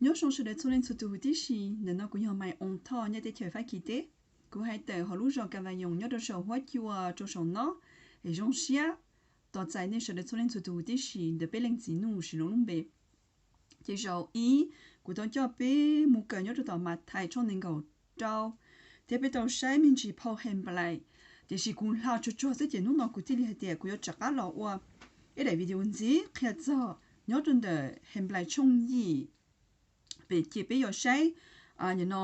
Nyob zoo sawv daws txhua leej txhua tus huv tib si, ntawm no kuv yog Maiv Oov Thoj nyob teb chaws Fab Kis teb. Kuv hais tawm hauv lub zos Kas Vas Yoos nyob rau saum huab cua rau saum no, es zoo siab tos txais nej sawv daws txhua leej txhua tus huv tib si ntawm peb Leej Txiv Nuj Sim Loob lub npe. Ces zaum ib, kuv tau coj peb mus kawm nyob rau tom Mathais tshooj nees nkaum rau, thiab peb tau saib me ntsis phau Henplais. Tiam sis kuv hla tsuag tsuag xwb ces hnub no kuv thiaj li hais tias kuv yuav rov qab los ua ib daim video ntxiv qhia txog nyob rau ntawm Henplais tshooj yim, pem ces peb yuav saib no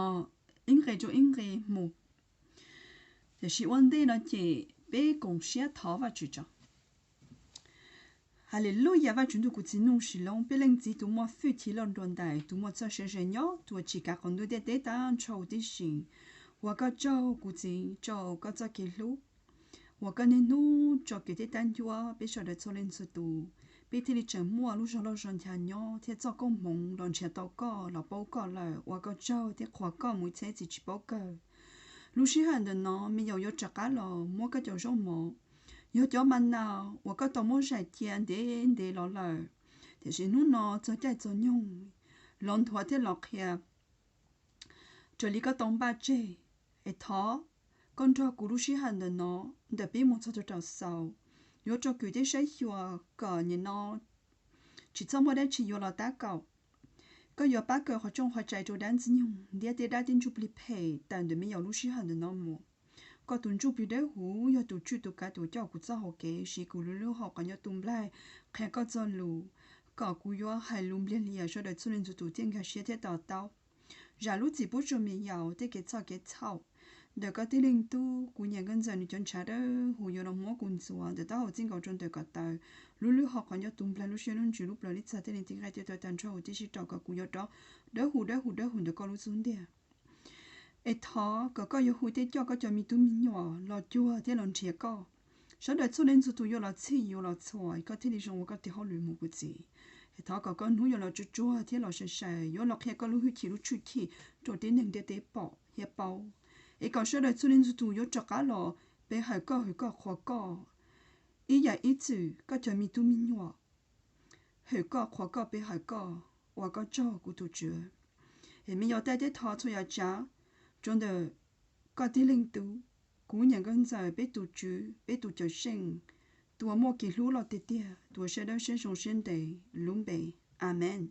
ib nqe rau ib nqe mus. Tiam sis ua ntej no ces peb koom siab thov Vajtswv tso. Haleluyas, Vajtswv ntuj kuv Txiv Nuj Sim Loob, peb Leej Txiv tus muaj hwj chim loj dua ntais, tus muaj txoj sia ze nyob, tus uas tsim kav qaum ntuj ntiaj teb tag nrho huv tib si. Ua koj tsaug kuv Txiv rau koj txoj kev hlub uas koj niaj hnub tso kev teb tab ncuab peb sawv daws txhua leej txhua tus, peb thiaj li tseem muaj lub zog loj zog ncha nyob thiab txoj koob hmoov los nrhiav tau koj los paub koj lawm. Ua koj tsaug thiab qhuas koj mus ib txhiab txim tsis paub kawg. Lub sij hawm ntawm no me nyuam yuav rov qab los muab koj cov zaub mov, yog cov ma nas uas koj tau muab zais cia ntev ntev los lawm, tiam sis hnub no txog caij txog nyoog los nthuav thiab los qhia raws li koj tau npaj tseg. Es thov koj nrog kuv lub sij hawm ntawm no, ntawm pib mus txog rau rau xaus, yuav rau kws thiab saib xyuas kom nim no tsis txhob muaj dab tsi yuav los tab kaum. Koj yuav pab kaw qhov rooj qhov tsaib rau dab ntxwg nyoog ntiab tej dab tej ntsuj plig phem tawm ntawm me nyuam lub sij hawm ntawm no mus. Koj tus ntsuj plig dawb huv yog tus tswj tus kav tus coj kuv txoj hau kev, siv kuv lub lub hau qhov ncauj tus nplaig qhia koj txoj lus, kom kuv yuav hais lus npliag lias sawv daws txhua leej txhua tus thiaj nkag siab thiab to taub. Zam lub txim pub rau me yaus tej kev txhoj kev txhaum ntawm koj tib leeg tub, kuv niam nkauj ntxawm nws cov ntshav dawb huv yuav los muab kuv ntxuav ntawm taub hau txij nkaus rau ntawm ko taw. Lub lub hau qhov ncauj tus nplaig lub siab lub ntsws lub plawv lub txaj tej leej tib nqaij tej tuag tag nrho huv tib si rau kom kuv yuav rov dawb huv dawb huv dawb huv ntawm koj lub xub ntiag. Es thov kom koj yuav hu thiab coj koj cov me tub me nyuam los cuag thiab los nrhiav koj. Sawv daws txhua leej txhua tus yuav los txhij yuav los txhua, koj thiaj li zoo ua koj tes hauj lwm mus kuv Txiv. Es thov kom koj hnub yuav los tsuag tsuag thiab los sai sai, yuav los qhia koj lub hwj chim lub tshwj chim rau tib neeg ntiaj teb pom thiab paub. Es kom sawv daws txhua leej txhua tus yuav rov qab los pe hawm koj, hwm koj, qhuas koj ib yam ib txwm koj cov me tub me nyuam hwm koj, qhuas koj, pe hawm koj. Ua koj tsaug kuv tus Tswv. Es me nyuam tais thiab thov txhua yam tsav rau ntawm koj tib leeg tub, kuv niam nkauj ntxawm, peb tus Tswv, peb tus Cawmseej, tus uas muaj kev hlub loj tiag tiag, tus uas saib dawb saib zoo siab ntev lub npe. Amees.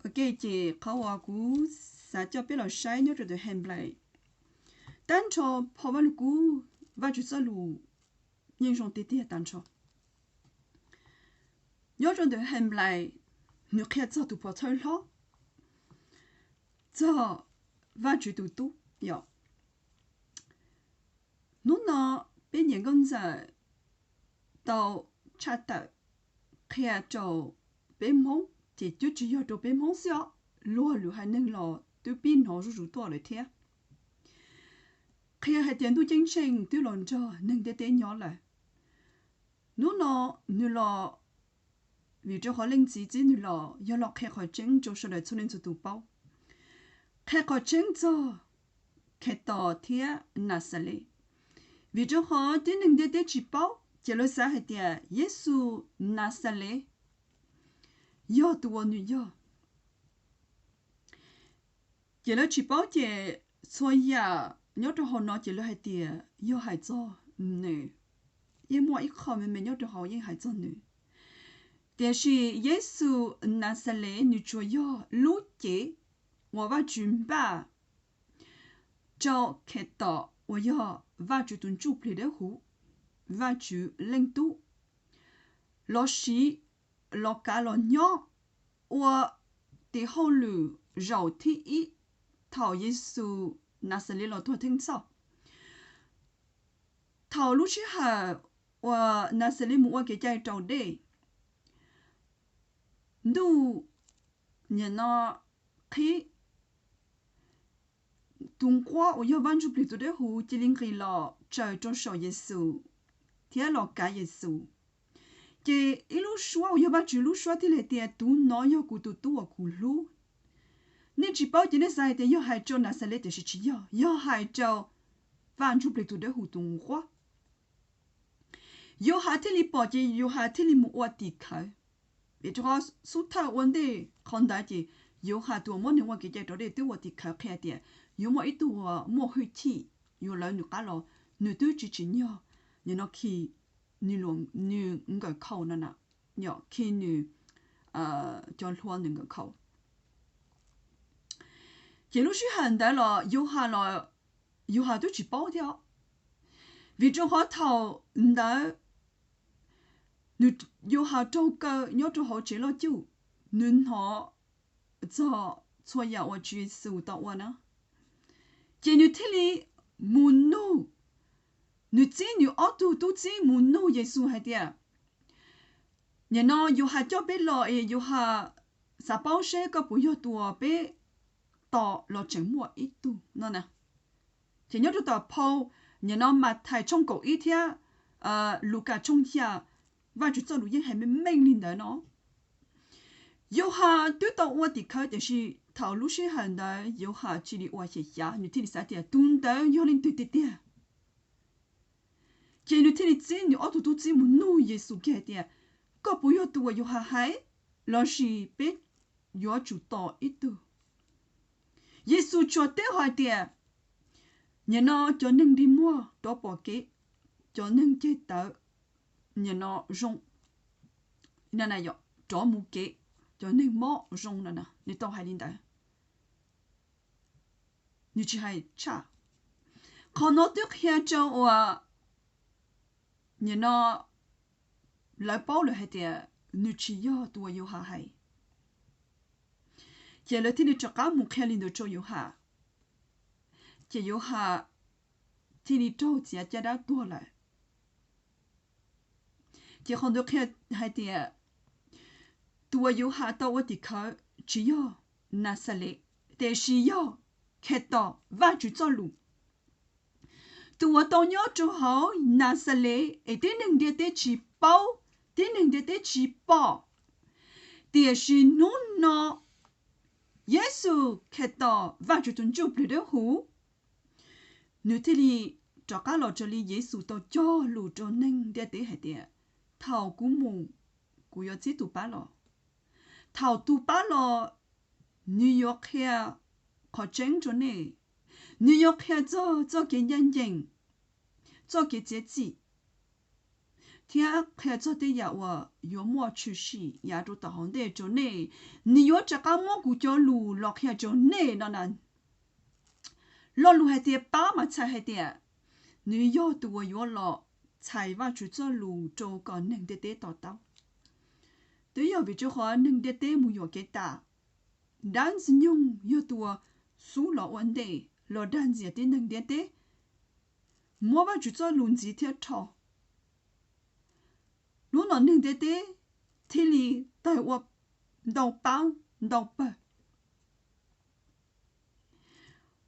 Ok, ces qhov uas kuv xav coj peb los saib nyob rau ntawm Henplais, tag nrho phau Vajluskub, Vajtswv txoj lus yeej zoo tiag tiag tag nrho. Nyob rau ntawm Henplais, nws qhia txog tus pov thawj hlob, txog Vajtswv tus tub yom. Hnub no peb niam nkauj ntxawm tau tshaj tawm qhia rau peb Hmoob, ces twb tsis yog rau peb Hmoob xwb os, luag lwm haiv neeg los twb pib hnov zuj zus tuaj lawm thiab. Qhia hais tias ntuj ceeb tsheej twb los nrog neeg ntiaj teb nyob lawm. Hnub no nws los, vim rau qhov Leej Txiv txib nws los yog los qhia qhov tseeb rau sawv daws txhua leej txhua tus paub, qhia qhov tseeb txog Khetos thiab Naxales. Vim rau qhov tib neeg ntiaj teb tsis paub ces lawv xav hais tias Yexus Naxales yog tus uas nws yog. Ces lawv tsis paub ces txhua yam nyob rau hauv no ces lawv hais tias yog hais txog nws, yeej muaj ib qho me me nyob rau hauv yeej hais txog nws. Tiam sis Yexus Naxales nws tsuas yog lub cev uas Vajtswv npaj rau Khetos uas yog Vajtswv tus ntsuj plig dawb huv, Vajtswv Leej Tub, los siv, los kav los nyob ua tes hauj lwm zaum thib ib thaum Yexus Naxales los tuag theej txhoj. Thaum lub sij hawm uas Naxales mus ua kev cai raus dej, ntuj nim no qhib, tus nquab uas yog Vaj Ntsujplig tus dawb huv cia li nqis los tsaws rau saum Yexus thiab los kav Yexus. Ces ib lub suab uas yog Vajtswv lub suab thiaj li hais tias tus no yog kuv tus tub uas kuv hlub. Nej tsis paub ces nej xav hais tias yog hais rau Naxales tiam sis tsis yog, yog hais rau Vaj Ntsujplig tus dawb huv tus nquab. Yauhas thiaj li pom ces Yauhas thiaj li mus ua tim khawv. Vim rau qhov xub thawj ua ntej qhov ntawd ces Yauhas tus uas muab neeg ua kev cai raus dej twb ua tim khawv qhia tias yuav muaj ib tug uas muaj hwj chim yuav lawv nws qab los, nws twb tsis tsim nyog nim no khi nws nkawm khau no, khi nws cov hlua nws nkawm khau. Ces lub sij hawm ntawd los Yauhas los Yauhas twb tsis paub thiab, vim rau qhov thaum ntawd Yauhas raug kaw nyob rau hauv tsev loj cuj, nws hnov txog txhua yam uas Tswv Yexus tau ua na, ces nws thiaj li mus nug, nws txib nws ob tug tub txib mus nug Yexus hais tias, nim no Yauhas coj peb los es Yauhas xav paub seb koj puas yog tus uas peb tos los tseem muaj ib tug no na. Ces nyob rau tom phau nim no Mathais tshooj kaum ib thiab Lukas tshooj xya, Vajtswv txoj lus yeej hais meej meej li ntawd no. Yauhas twb tau ua tim khawv tiam sis thaum lub sij hawm ntawd Yauhas cia li ua xyem xyav, nws thiaj li xav tias tus ntawd yog leej twg tiag tiag. Ces nws thiaj li txib nws ob tug tub txib mus nug Yexus kiag hais tias, koj puas yog tus uas Yauhas hais, lossis peb yuav tsum tos ib tug? Yexus tsuas teb hais tias, nim no cov neeg dig muag rov pom kev, cov neeg ceg tawv nim no zoo, rov mus kev, cov neeg mob zoo no. Nws tau hais li ntawd, nws tsis hais tshaj. Qhov no twb qhia rau uas nim no lawv paub lawm hais tias nws tsis yog tus uas Yauhas hais. Ces lawv thiaj li rov qab mus qhia li ntawd rau Yauhas, ces Yauhas thiaj li raug txiav caj dab tuag lawm. Ces qhov ntawd qhia hais tias tus uas Yauhas tau ua tim khawv tsis yog Naxales, tiam sis yog Khetos, Vajtswv txoj lus. Tus uas tau nyob rau hauv Naxales es tib neeg ntiaj teb tsis paub, tib neeg ntiaj teb tsis pom, tiam sis hnub no Yexus Khetos, Vajtswv tus Ntsuj Plig Dawb Huv, nws thiaj li rov qab los raws li Yexus tau cog lus rau neeg ntiaj teb hais tias, thaum kuv mus, kuv yuav txib tus pab los. Thaum tus pab los, nws yuav qhia qhov tseeb rau nej. Nws yuav qhia txog txoj kev ncaj ncees, txoj kev txiav txim, thiab qhia txog tej yam uas yuav muaj tshwm sim yav rau tom hauv ntej rau nej. Nws yuav rov qab muab kuv cov lus los qhia rau nej no na. Lo lus hais tias pab mas txhais hais tias nws yog tus uas yuav los txhais Vajtswv txoj lus rau kom neeg ntiaj teb to taub. Twb yog vim rau qhov neeg ntiaj teb mus yuam kev tas, dab ntxwg nyoog yog tus uas xub los ua ntej los dag ntxias tib neeg ntiaj teb, muab Vajtswv txoj lus ntxiv thiab rho. Hnub no neeg ntiaj teb thiaj li tawg ua ntau pab ntau pawg.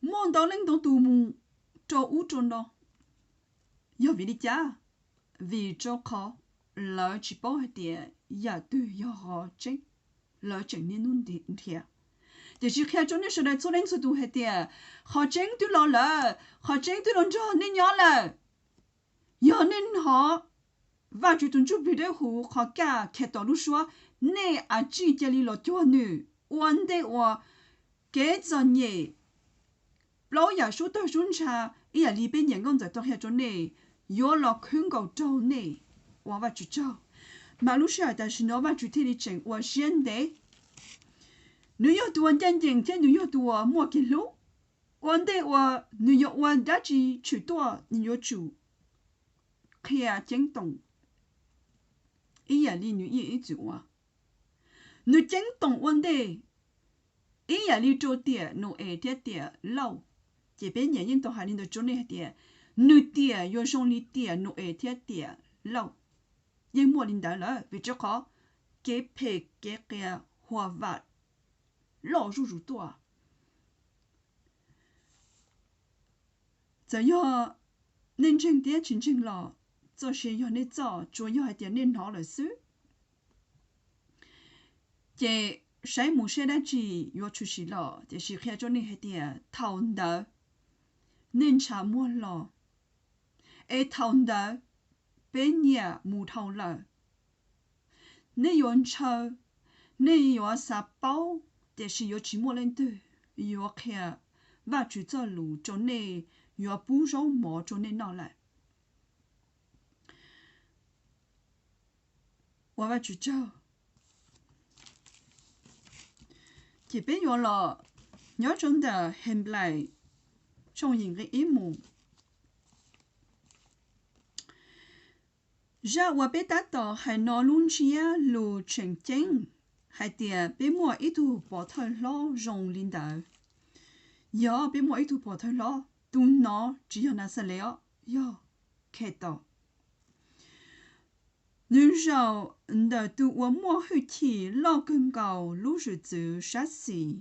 Muaj ntau leej ntau tus mus rau ub rau no. Yog vim li cas? Vim rau qhov lawv tsis paub hais tias yam twg yog qhov tseeb, lawv tseem niaj hnub nrhiav. Tiam sis qhia rau nej sawv daws txhua leej txhua tus hais tias qhov tseeb twb los lawm, qhov tseeb twb los nrog nej nyob lawm. Yog nej hnov Vajtswv tus Ntsuj Plig Dawb Huv qhov kaj Khetos lub suab, nej a tsij cia li los cuag nws ua ntej uas kev txom nyem, plaub yam sub tawg sub ntsha, ib yam li peb niam nkauj ntxawm tau qhia rau nej, yuav los khwb nkaus rau nej. Ua Vajtswv tsaug, mas lub sij hawm tam sim no Vajtswv thiaj li tseem ua siab ntev. Nws yog tus uas ncaj ncees thiab nws yog tus uas muaj kev hlub. Ua ntej uas nws yuav ua dab tsi tshwm tuaj, nws yuav tsum qhia ceeb toom ib yam li nws ib txwm ua. Nws ceeb toom ua ntej ib yam li rau tiam Nau-es thiab tiam Lauj. Ces peb niam yeej tau hais li ntawd rau nej hais tias nws tiam yuav zoo li tiam Nau-es thiab tiam Lauj. Yeej muaj li ntawd lawm, vim rau qhov kev phem kev qias huam vam loj zuj zus tuaj. Txawm yog nej ntseeg thiab tsis ntseeg los txoj sia yog nej txoj, tsuas yog hais tias nej hnov lawm xwb. Ces saib mus seb dab tsi yuav tshwm sim los, tiam sis qhia rau nej hais tias thaum ntawd nej ntshav muag los, es thaum ntawd peb nyiam mus dhau lawm. Nej yuav ntshaw Nej yuav xav paub, tiam sis yuav tsis muaj leej twg yuav qhia Vajtswv txoj lus rau nej, yuav pub zaub mov rau nej noj lawm. Ua Vajtswv tsaug. Ces peb yuav los nyob rau ntawm Henplais tshooj yim nqe ib mus. Zaj uas peb tab tom hais no lub ntsiab lus tseem ceeb hais tias peb muaj ib tug pov thawj hlob zoo li ntawd. Yog peb muaj ib tug pov thawj hlob, tus no tsis yog Naxales os, yog Khetos. Nws zaum ntawm tus uas muaj hwj chim loj kawg nkaus lub zwm txwv sab xis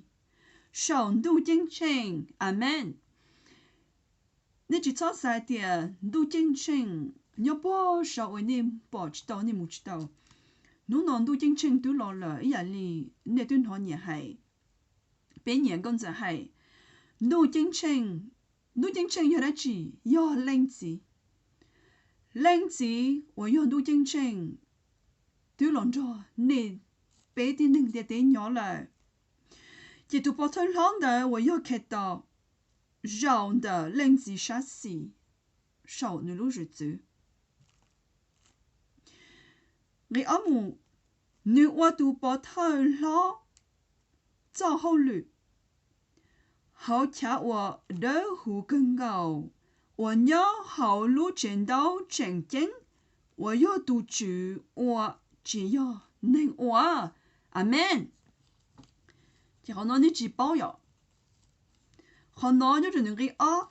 saum ntuj ceeb tsheej. Amees. Nej tsis txhob xav tias ntuj ceeb tsheej nyob puag saud uas nej pom tsis tau, nej mus tsis tau. Hnub no ntuj ceeb tsheej twb los lawm ib yam li nej twb hnov nyias hais, peb nyias nkauj ntxawm hais. Ntuj ceeb tsheej, ntuj ceeb tsheej yog dab tsi? Yog Leej Txiv. Leej Txiv uas yog ntuj ceeb tsheej twb los nrog nej peb tib neeg ntiaj teb nyob lawm. Ces tus pov thawj hlob ntawd uas yog Khetos zaum ntawm Leej Txiv sab xis saum nws lub zwm txwv. Nqe ob mus, nws ua tus pov thawj hlob txoj hauj lwm hauv chav uas dawb huv kawg nkaus uas nyob hauv lub tsev ntaub tseem ceeb uas yog tus Tswv ua, tsis yog neeg ua. Amees. Ces qhov no nej tsis paub yom? Qhov no nyob rau nws nqe ob,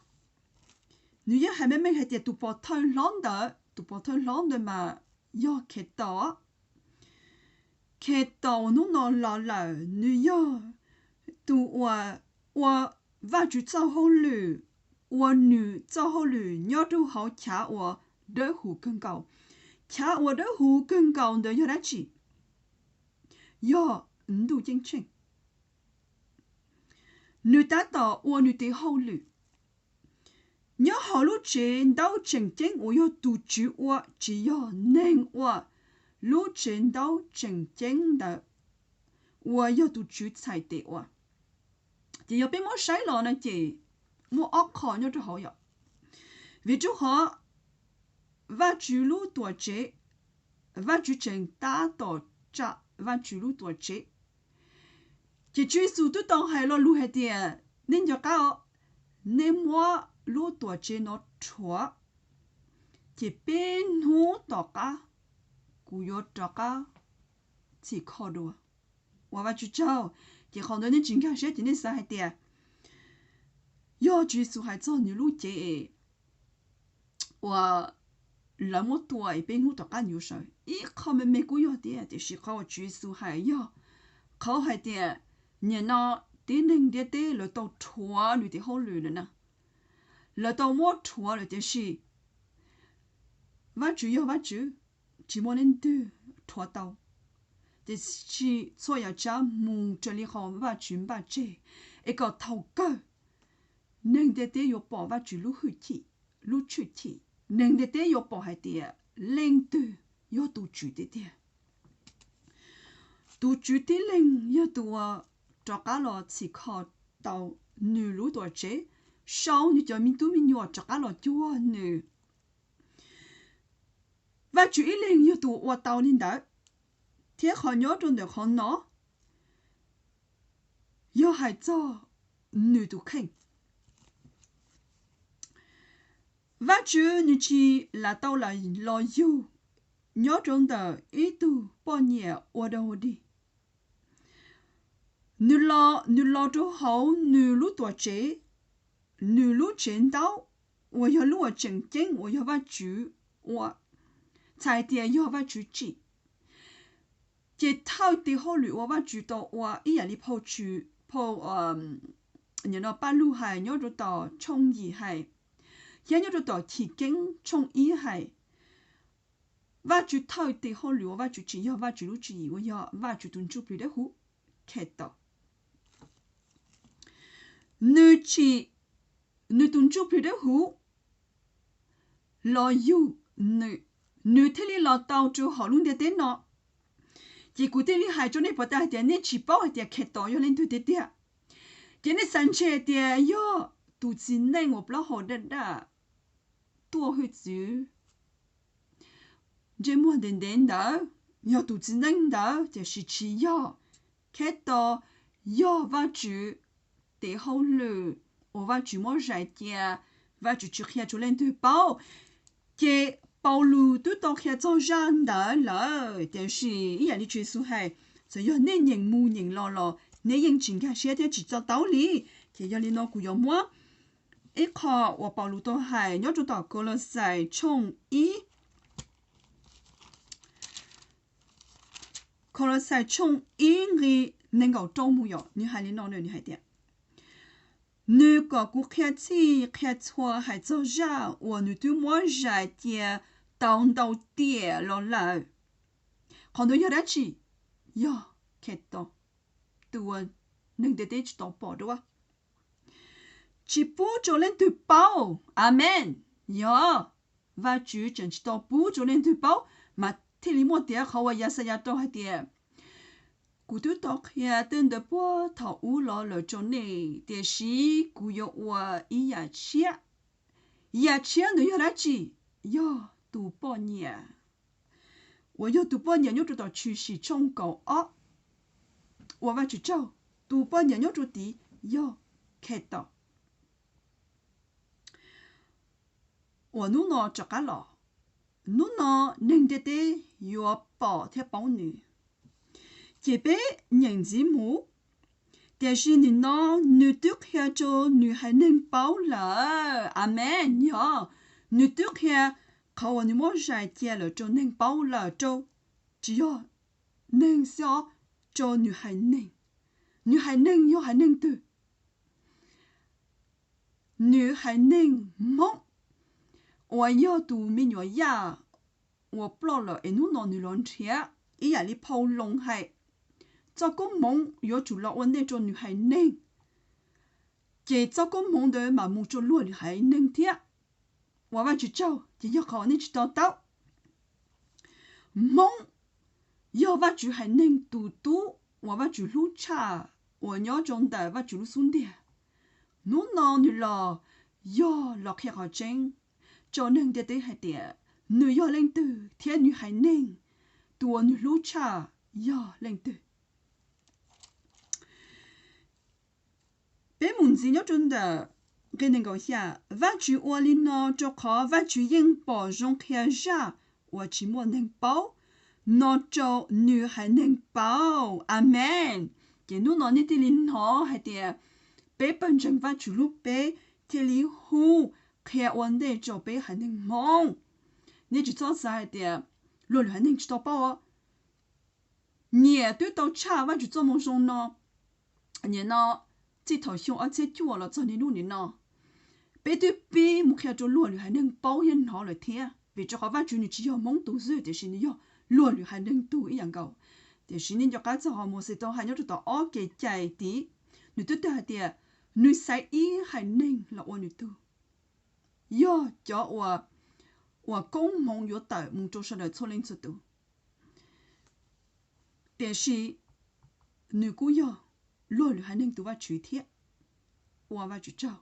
nws yeej hais meej meej hais tias tus pov thawj hlob ntawd, tus pov thawj hlob ntawd mas yog Khetos. Khetos uas hnub no los lawm, nws yog tus uas ua Vajtswv txoj hauj lwm, ua nws txoj hauj lwm nyob rau hauv chav uas dawb huv kawg nkaus. Chav uas dawb huv kawg nkaus ntawd yog dab tsi? Yog ntuj ceeb tsheej. Nws tab tom ua nws tes hauj lwm nyob hauv lub tsev ntaub tseem ceeb uas yog tus Tswv ua, tsis yog neeg ua. Lub tsev ntaub tseem ceeb ntawd uas yog tus Tswv txhais tes ua. Ces yog peb muab saib los no ces muaj ob qho nyob rau hauv yom. Vim rau qhov Vajtswv lub tuam tsev, Vajtswv tseem tab tom tsa Vajtswv lub tuam tsev. Ces Tswv Yexus twb tau hais lo lus hais tias, nej nco qab os, nej muab lub tuam tsev no rhuav, ces peb hnub tom qab kuv yuav rov qab txhim kho dua. Ua Vajtswv tsaug. Ces qhov ntawd nej tsis nkag siab ces nej xav hais tias yog Tswv Yexus hais txog nws lub cev uas lawv muab tua es peb hnub tom qab nws yuav sawv. Ib qho me me kuj yog thiab, tiam sis qhov uas Tswv Yexus hais yog qhov hais tias nim no tib neeg ntiaj teb lawv tau rhuav nws tes hauj lwm lawm na. Lawv tau muab rhuav lawm, tiam sis Vajtswv yog Vajtswv, tsis muaj leej twg rhuav tau. Tiam sis txhua yam tsav mus raws li qhov Vajtswv npaj tseg, es kom thaum kawg neeg ntiaj teb yuav pom Vajtswv lub hwj chim, lub tshwj chim. Neeg ntiaj teb yuav pom hais tias leej twg yog tus Tswv tiag tiag. Tus Tswv tib leeg yog tus uas rov qab los txhim kho tau nws lub tuam tsev, sau nws cov me tub me nyuam rov qab los cuag nws. Vajtswv ib leeg yog tus ua tau li ntawd, thiab qhov nyob rau ntawm qhov no yog hais txog nws tus kheej. Vajtswv nws tsis lam tau lam los yug nyob rau ntawm ib tug poj niam ua dog ua dig. Nws los, nws los rau hauv nws lub tuam tsev, nws lub tsev ntaub uas yog lub uas tseem ceeb uas yog Vajtswv ua, txhais tias yog Vajtswv tsim. Ces thawj tes hauj lwm uas Vajtswv tau ua ib yam li phau Tswv, phau, nim no Paj Lug hais nyob rau tom tshooj yim hais, thiab nyob rau tom Chiv Keeb tshooj ib hais, Vajtswv thawj tes hauj lwm uas Vajtswv tsim yog Vajtswv lub tswv yim uas yog Vajtswv tus Ntsuj Plig Dawb Huv, Khetos. Nws tsim nws tus Ntsuj Plig Dawb Huv los yug nws, nws thiaj li los tau rau hauv lub ntiaj teb no. Ces kuv thiaj li hais rau nej puas tas hais tias nej tsis paub hais tias Khetos yog leej twg tiag tiag. Ces nej xav ntshe tias yog tus txiv neej uas plaub hau daj daj tuaj hwj txwv ntsej muag ntev ntev ntawd, yog tus txiv neej ntawd, tiam sis tsis yog. Khetos yog Vajtswv tes hauj lwm uas Vajtswv muab zais cia, Vajtswv tsis qhia rau leej twg paub. Ces Paulus twb tau qhia txog zaj ntawd lawm, tiam sis ib yam li Tswv Yexus hais, txawm yog nej nyeem mus nyeem los los nej yeej tsis nkag siab thiab tsis to taub li. Ces yog li no kuv yuav muab ib qho uas Paulus tau hais nyob rau tom Kolauxais tshooj ib, Kolauxais tshooj ib nqi nees nkaum rau mus yom, nws hais li no, nws hais tias, nws kom kuv qhia txhij qhia txhua hais txog zaj uas nws twb muab zais cia tau ntau tiam los lawm. Qhov ntawd yog dab tsi? Yog Khetos, tus uas neeg ntiaj teb tsis tau pom dua, tsis pub rau leej twg paub. Amees. Yog Vajtswv tseem tsis tau pub rau leej twg paub, mas thiaj li muaj tias qhov uas Yaxayas tau hais tias, kuv twb tau qhia tej ntawd puag thaum ub los lawm rau nej, tiam sis kuv yuav ua ib yam tshiab. Yam tshiab ntawd yog dab tsi? Yog tus poj niam uas yog tus poj niam nyob rau tom Tshwm Sim tshooj kaum ob, ua Vajtswv tsaug, tus poj niam nyob rau tid yog Khetos, uas hnub no rov qab los. Hnub no neeg ntiaj teb yuav pom thiab paub nws. Ces peb nyeem ntxiv mus, tiam sis nim no nws twb qhia rau nws haiv neeg paub lawm. Amees. Yog nws twb qhia qhov uas nws muab zais cia lawm rau neeg paub lawm, rau, tsis yog neeg xwb os, rau nws haiv neeg. Nws haiv neeg yog haiv neeg twg? Nws haiv neeg Hmoob, uas yog tus me nyuam Yaj uas ploj lawm es hnub no nws los nrhiav. Ib yam li phau Loos hais, txoj koob hmoov yuav tsum los ua ntej rau nws haiv neeg, ces txoj koob hmoov ntawd mam mus rau luag lwm haiv neeg thiab. Ua Vajtswv tsaug, ces yog qhov nej tsis to taub. Hmoob yog Vajtswv haiv neeg tus tub uas Vajtswv hlub tshaj, uas nyob rau ntawm Vajtswv lub xub ntiag. Hnub no nws los yog los qhia qhov tseeb rau neeg ntiaj teb hais tias nws yog leej twg thiab nws haiv neeg, tus uas nws hlub tshaj, yog leej twg. Peb mus ntxiv nyob rau ntawm nqe nees nkaum xya, Vajtswv ua li no rau qhov Vajtswv yeej pom zoo qhia zaj uas tsis muaj neeg paub no rau nws haiv neeg paub. Amees. Ces hnub no nej thiaj li hnov hais tias peb pawg ntseeg Vajtswv hlub peb thiaj li hu qhia ua ntej rau peb haiv neeg Hmoob. Nej tsis txhob xav hais tias luag lwm haiv neeg tsis tau paub. Nyias twb tau tshaj Vajtswv txoj moo zoo no, nim no txij thaum xyoo ob txhiab cuaj los txog niaj hnub nim no, peb twb pib mus qhia rau luag lwm haiv neeg paub thiab hnov lawm thiab. Vim rau qhov Vajtswv nws tsis yog Hmoob tus xwb, tiam sis nws yog luag lwm haiv neeg tus ib yam nkaus. Tiam sis nej nco qab txog qhov Mauxes tau hais nyob rau tom ob Kev cai tid, nws twb tau hais tias nws xaiv ib haiv neeg los ua nws tug, yog cov uas, uas koob hmoov yuav tawm mus rau sawv daws txhua leej txhua tus. Tiam sis nws kuj yog luag lwm haiv neeg tus Vajtswv thiab. Ua Vajtswv tsaug.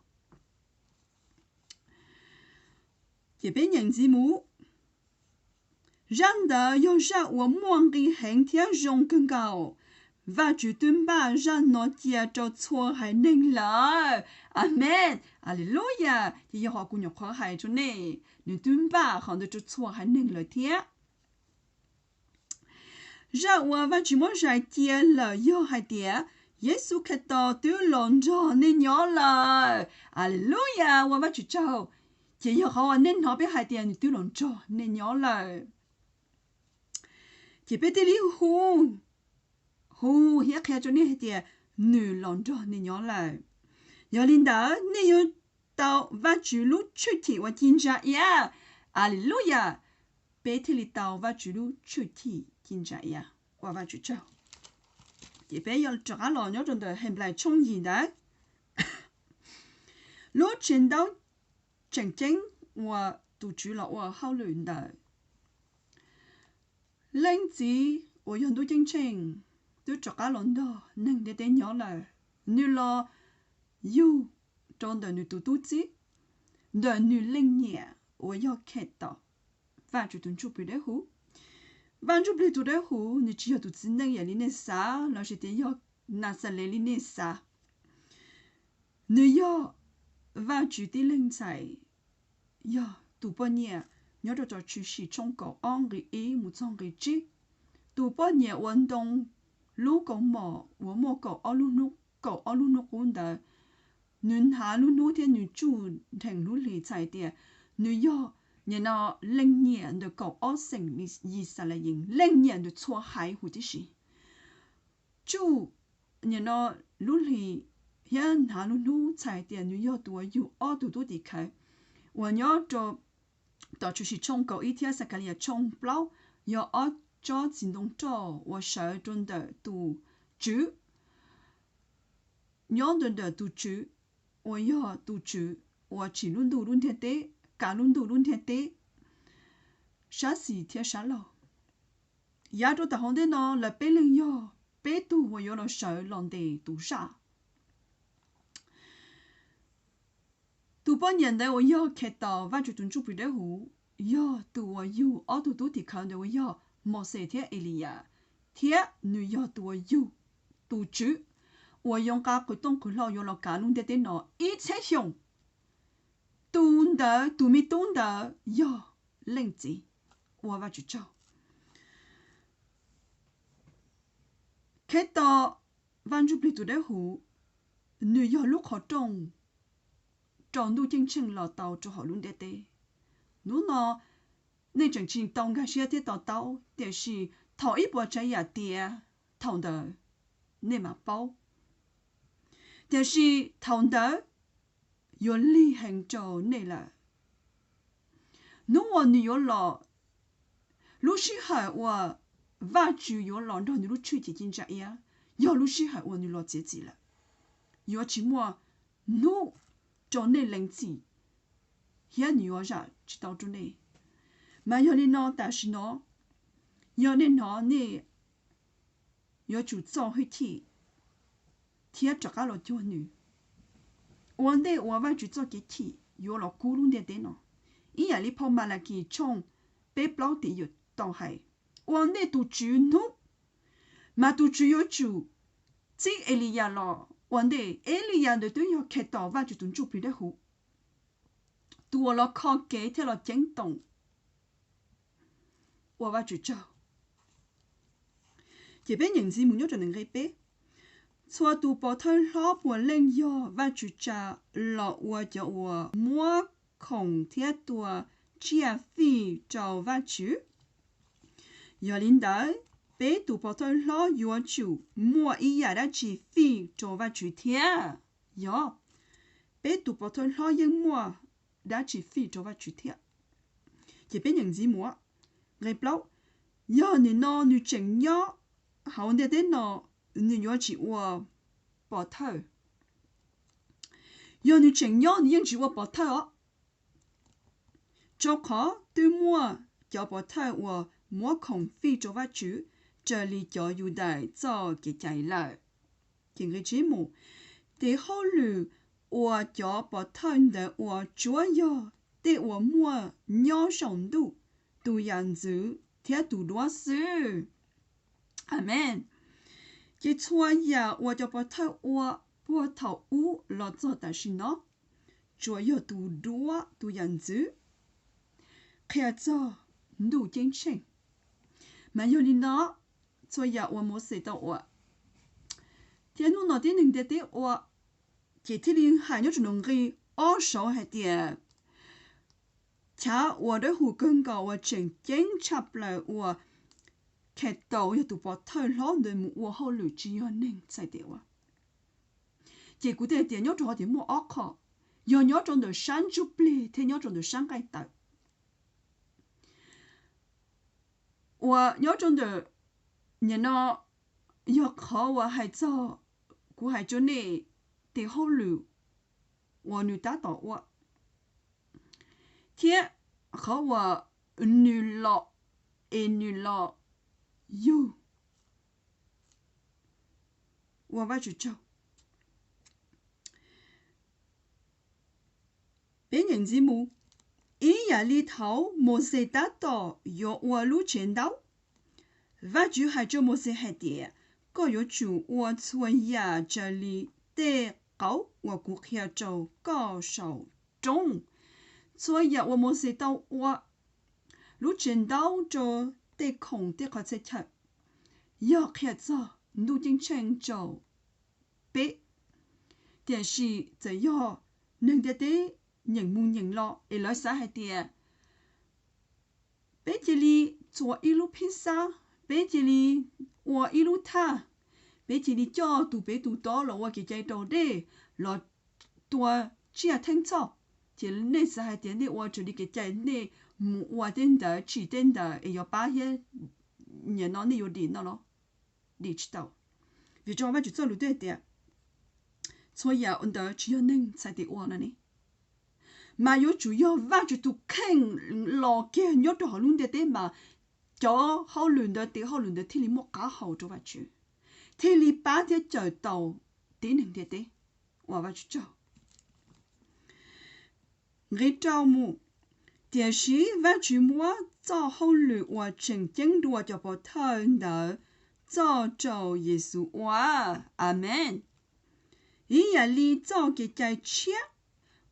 Ces peb nyeem ntxiv mus. Zaj ntawd yog zaj uas muaj nqi heev thiab zoo kawg nkaus. Vajtswv twb npaj zaj no cia rau txhua haiv neeg lawm. Amees. Aleluyas. Ces yog qhov kuv nyuam qhuav hais rau nej, nws twb npaj qhov ntawd rau txhua haiv neeg lawm thiab. Zaj uas Vajtswv muab zais cia lawm yog hais tias Yexus Khetos twb los nrog nej nyob lawm. Aleluyas, ua Vajtswv tsaug. Ces yog qhov uas nej hnov peb hais tias nws twb los nrog nej nyob lawm, ces peb thiaj li hu, hu thiab qhia rau nej hais tias nws los nrog nej nyob lawm. Yog li ntawd nej yuav tau Vajtswv lub tshwj chim uas ci ntsa iab. Aleluyas. Peb thiaj li tau Vajtswv lub tshwj chim ci ntsa iab. Ua Vajtswv tsaug. Ces peb yuav rov qab los nyob rau ntawm Henplais tshooj yim ntawd. Lub tsev ntaub tseem ceeb uas tus Tswv los ua hauj lwm ntawm Leej Txiv uas yog ntuj ceeb tsheej twb rov qab los nrog neeg ntiaj teb nyob lawm, nws los yug rau ntawm nws tus tub txib, ntawm nws leej nyiam uas yog Khetos, Vajtswv tus Ntsuj Plig Dawb Huv. Vaj Ntsuj Plig tus Dawb Huv nws tsis yog tus txiv neej yam li nej xav lossis tias yog Naxales li nej xav. Nws yog Vajtswv tib leeg ntxhais, yog tus poj niam nyob rau Tshwm Sim tshooj kaum ob nqe ib mus txog nqe tsib. Tus poj niam uas ntoo lub kaus mom uas muaj kaum ob lub hnub, kaum ob lub hnub qub ntawd, nws hnav lub hnub thiab nws tsuj nrhees lub hli txhais tias nws yog, nim no, leej nyiam ntawm kaum ob xeem Yixalayees, leej nyiam ntawm txhua haiv huv tib si. Tsuj, nim no, lub hli thiab hnav lub hnub txhais tias nws yog tus uas yug ob tug tub tim khawv uas nyob rau tom Tshwm Sim tshooj kaum ib thiab Xakhaliyas tshooj plaub, yog ob tsob txiv ntoo roj uas sawv rau ntawm tus Tswv, nyob ntawm tus Tswv uas yog tus Tswv uas tsim lub ntuj lub ntiaj teb, kav lub ntuj lub ntiaj teb sab xis thiab sab laug. Yav rau tom hauv ntej no lawv peb leeg yog peb tug uas yuav los sawv los ntes tus zaj. Tus poj niam ntawd uas yog Khetos, Vajtswv tus Ntsuj Plig Dawb Huv, yog tus uas yug ob tug tub tim khawv ntawd uas yog Mauxes thiab Eliyas, thiab nws yog tus uas yug tus Tswv uas yuav nqa qws tooj qws hlau yuav los kav lub ntiaj teb no ib txhiab xyoo. Tus ntawd, tus me tub ntawd yog Leej Txiv, ua Vajtswv tsaug. Khetos, Vaj Ntsuj Plig tus Dawb Huv, nws yog lub qhov rooj rau ntuj ceeb tsheej los tau rau hauv lub ntiaj teb. Hnub no nej tseem tsis tau nkag siab thiab to taub, tiam sis thaum ib puas tsav yam tiav, thaum ntawd nej mam paub. Tiam sis thaum ntawd yuav lig heev rau nej lawm. Hnub uas nws yuav los, lub sij hawm uas Vajtswv yuav los nrog nws lub tshwj chim ci ntsa iab, yog lub sij hawm uas nws los txiav txim lawm. Yuav tsis muaj hnub rau nej lees txim, thiab nws yuav zam tsis tau rau nej. Mas yog li no tam sim no, yog nej hnov nej yuav tsum txo hwj chim thiab rov qab los cuag nws, ua ntej uas Vajtswv txoj kev chim yuav los kub lub ntiaj teb no, ib yam li phau Malakis tshooj peb plaub tim yuav tau hais, ua ntej tus Tswv hnub, mas tus Tswv yuav tsum txib Eliyas los ua ntej. Eliyas ntawd twb yog Khetos, Vajtswv tus Ntsuj Plig Dawb Huv, tus uas los kho kev thiab los ceeb toom, ua Vajtswv tsaug. Ces peb nyeem ntxiv mus nyob rau nqe peb. Txhua tus pov thawj hlob puav leej yog Vajtswv tsa los ua cov uas muab khoom thiab tua tsiaj fij rau Vajtswv. Yog li ntawd, peb tus pov thawj hlob yuav tsum muaj ib yam dab tsi fij rau Vajtswv thiab? Yog, peb tus pov thawj hlob yeej muaj dab tsi fij rau Vajtswv thiab. Ces peb nyeem ntxiv mus, nqe plaub, yog nim no nws tseem nyob hauv ntiaj teb no, nws yuav tsis ua pov thawj. Yog nws tseem nyob nws yeej tsis ua pov thawj os, rau qhov twb muaj cov pov thawj uas muab khoom fij rau Vajtswv raws li cov Yudais txoj kev cai lawm. Ces nqe tsib mus, tes hauj lwm uas cov pov thawj ntawd ua tsuav yog tej uas muaj nyob saum ntuj, tus yam ntxwv thiab tus duab xwb. Amees. Ces txhua yam uas cov pov thawj ua puag thaum ub los txog tam sim no, tsuas yog tus duab tus yam ntxwv qhia txog ntuj ceeb tsheej. Mas yog li no, txhua yam uas Mauxes tau ua, thiab hnub no tib neeg ntiaj teb ua, ces thiaj li hais nyob rau nqe ob saud hais tias chav uas dawb huv kawg nkaus uas tseem ceeb tshaj plaws uas Khetos yog tus pov thawj hlob ntawd mus ua hauj lwm tsis yog neeg txhais tes ua. Ces kuv thiaj hais tias nyob rau hov tias muaj ob qho, yog nyob rau ntawm sab ntsuj plig thiab nyob rau ntawm sab nqaij tawv. Uas nyob rau ntawm, nim no yog qhov uas hais txog, kuv hais rau nej tes hauj lwm uas nws tab tom ua, thiab qhov uas nws los, es nws los yug Ua Vajtswv tsaug. Peb nyeem ntxiv mus. Ib yam li thaud Mauxes tab tom yuav ua lub tsev ntaub, Vajtswv hais rau Mauxes hais tias, koj yuav tsum ua txhua yam raws li tej qauv uas kuv qhia rau koj saum roob. Txhua yam uas Mauxes tau ua, lub tsev ntaub rau tej khoom tej qhov txhia chaw, yog qhia txog Ntuj Ceeb Tsheej rau peb. Tiam sis txawm yog neeg ntiaj teb nyeem mus nyeem los es lawv xav hais tias peb cia li txua ib lub phij xab, peb cia li ua ib lub thaj, peb cia li coj tus pem tus tod los ua kev cai raus dej, los tua tsiaj theej txhoj, ces nej xav hais tias nej ua raws li kev cai, nej mus ua tej ntawd tsim tej ntawd es yuav pab thiab, nim no nej yuav dim no los? Dim tsis tau, vim rau Vajtswv txoj lus twb hais tias txhua yam ntawd tsis yog neeg txhais tes ua no ne, mas yuav tsum yog Vajtswv tus kheej los kiag nyob rau hauv lub ntiaj teb mas cov hauj lwm ntawd, tes hauj lwm ntawd thiaj li muaj qab hau rau Vajtswv, thiaj li pab thiab cawm tau tib neeg ntiaj teb. Ua Vajtswv tsaug. Nqe rau mus. Tiam sis Vajtswv muab txoj hauj lwm uas tseem ceeb dua cov pov thawj ntawd txoj rau Yexus ua. Amees. Ib yam li txoj kev cai tshiab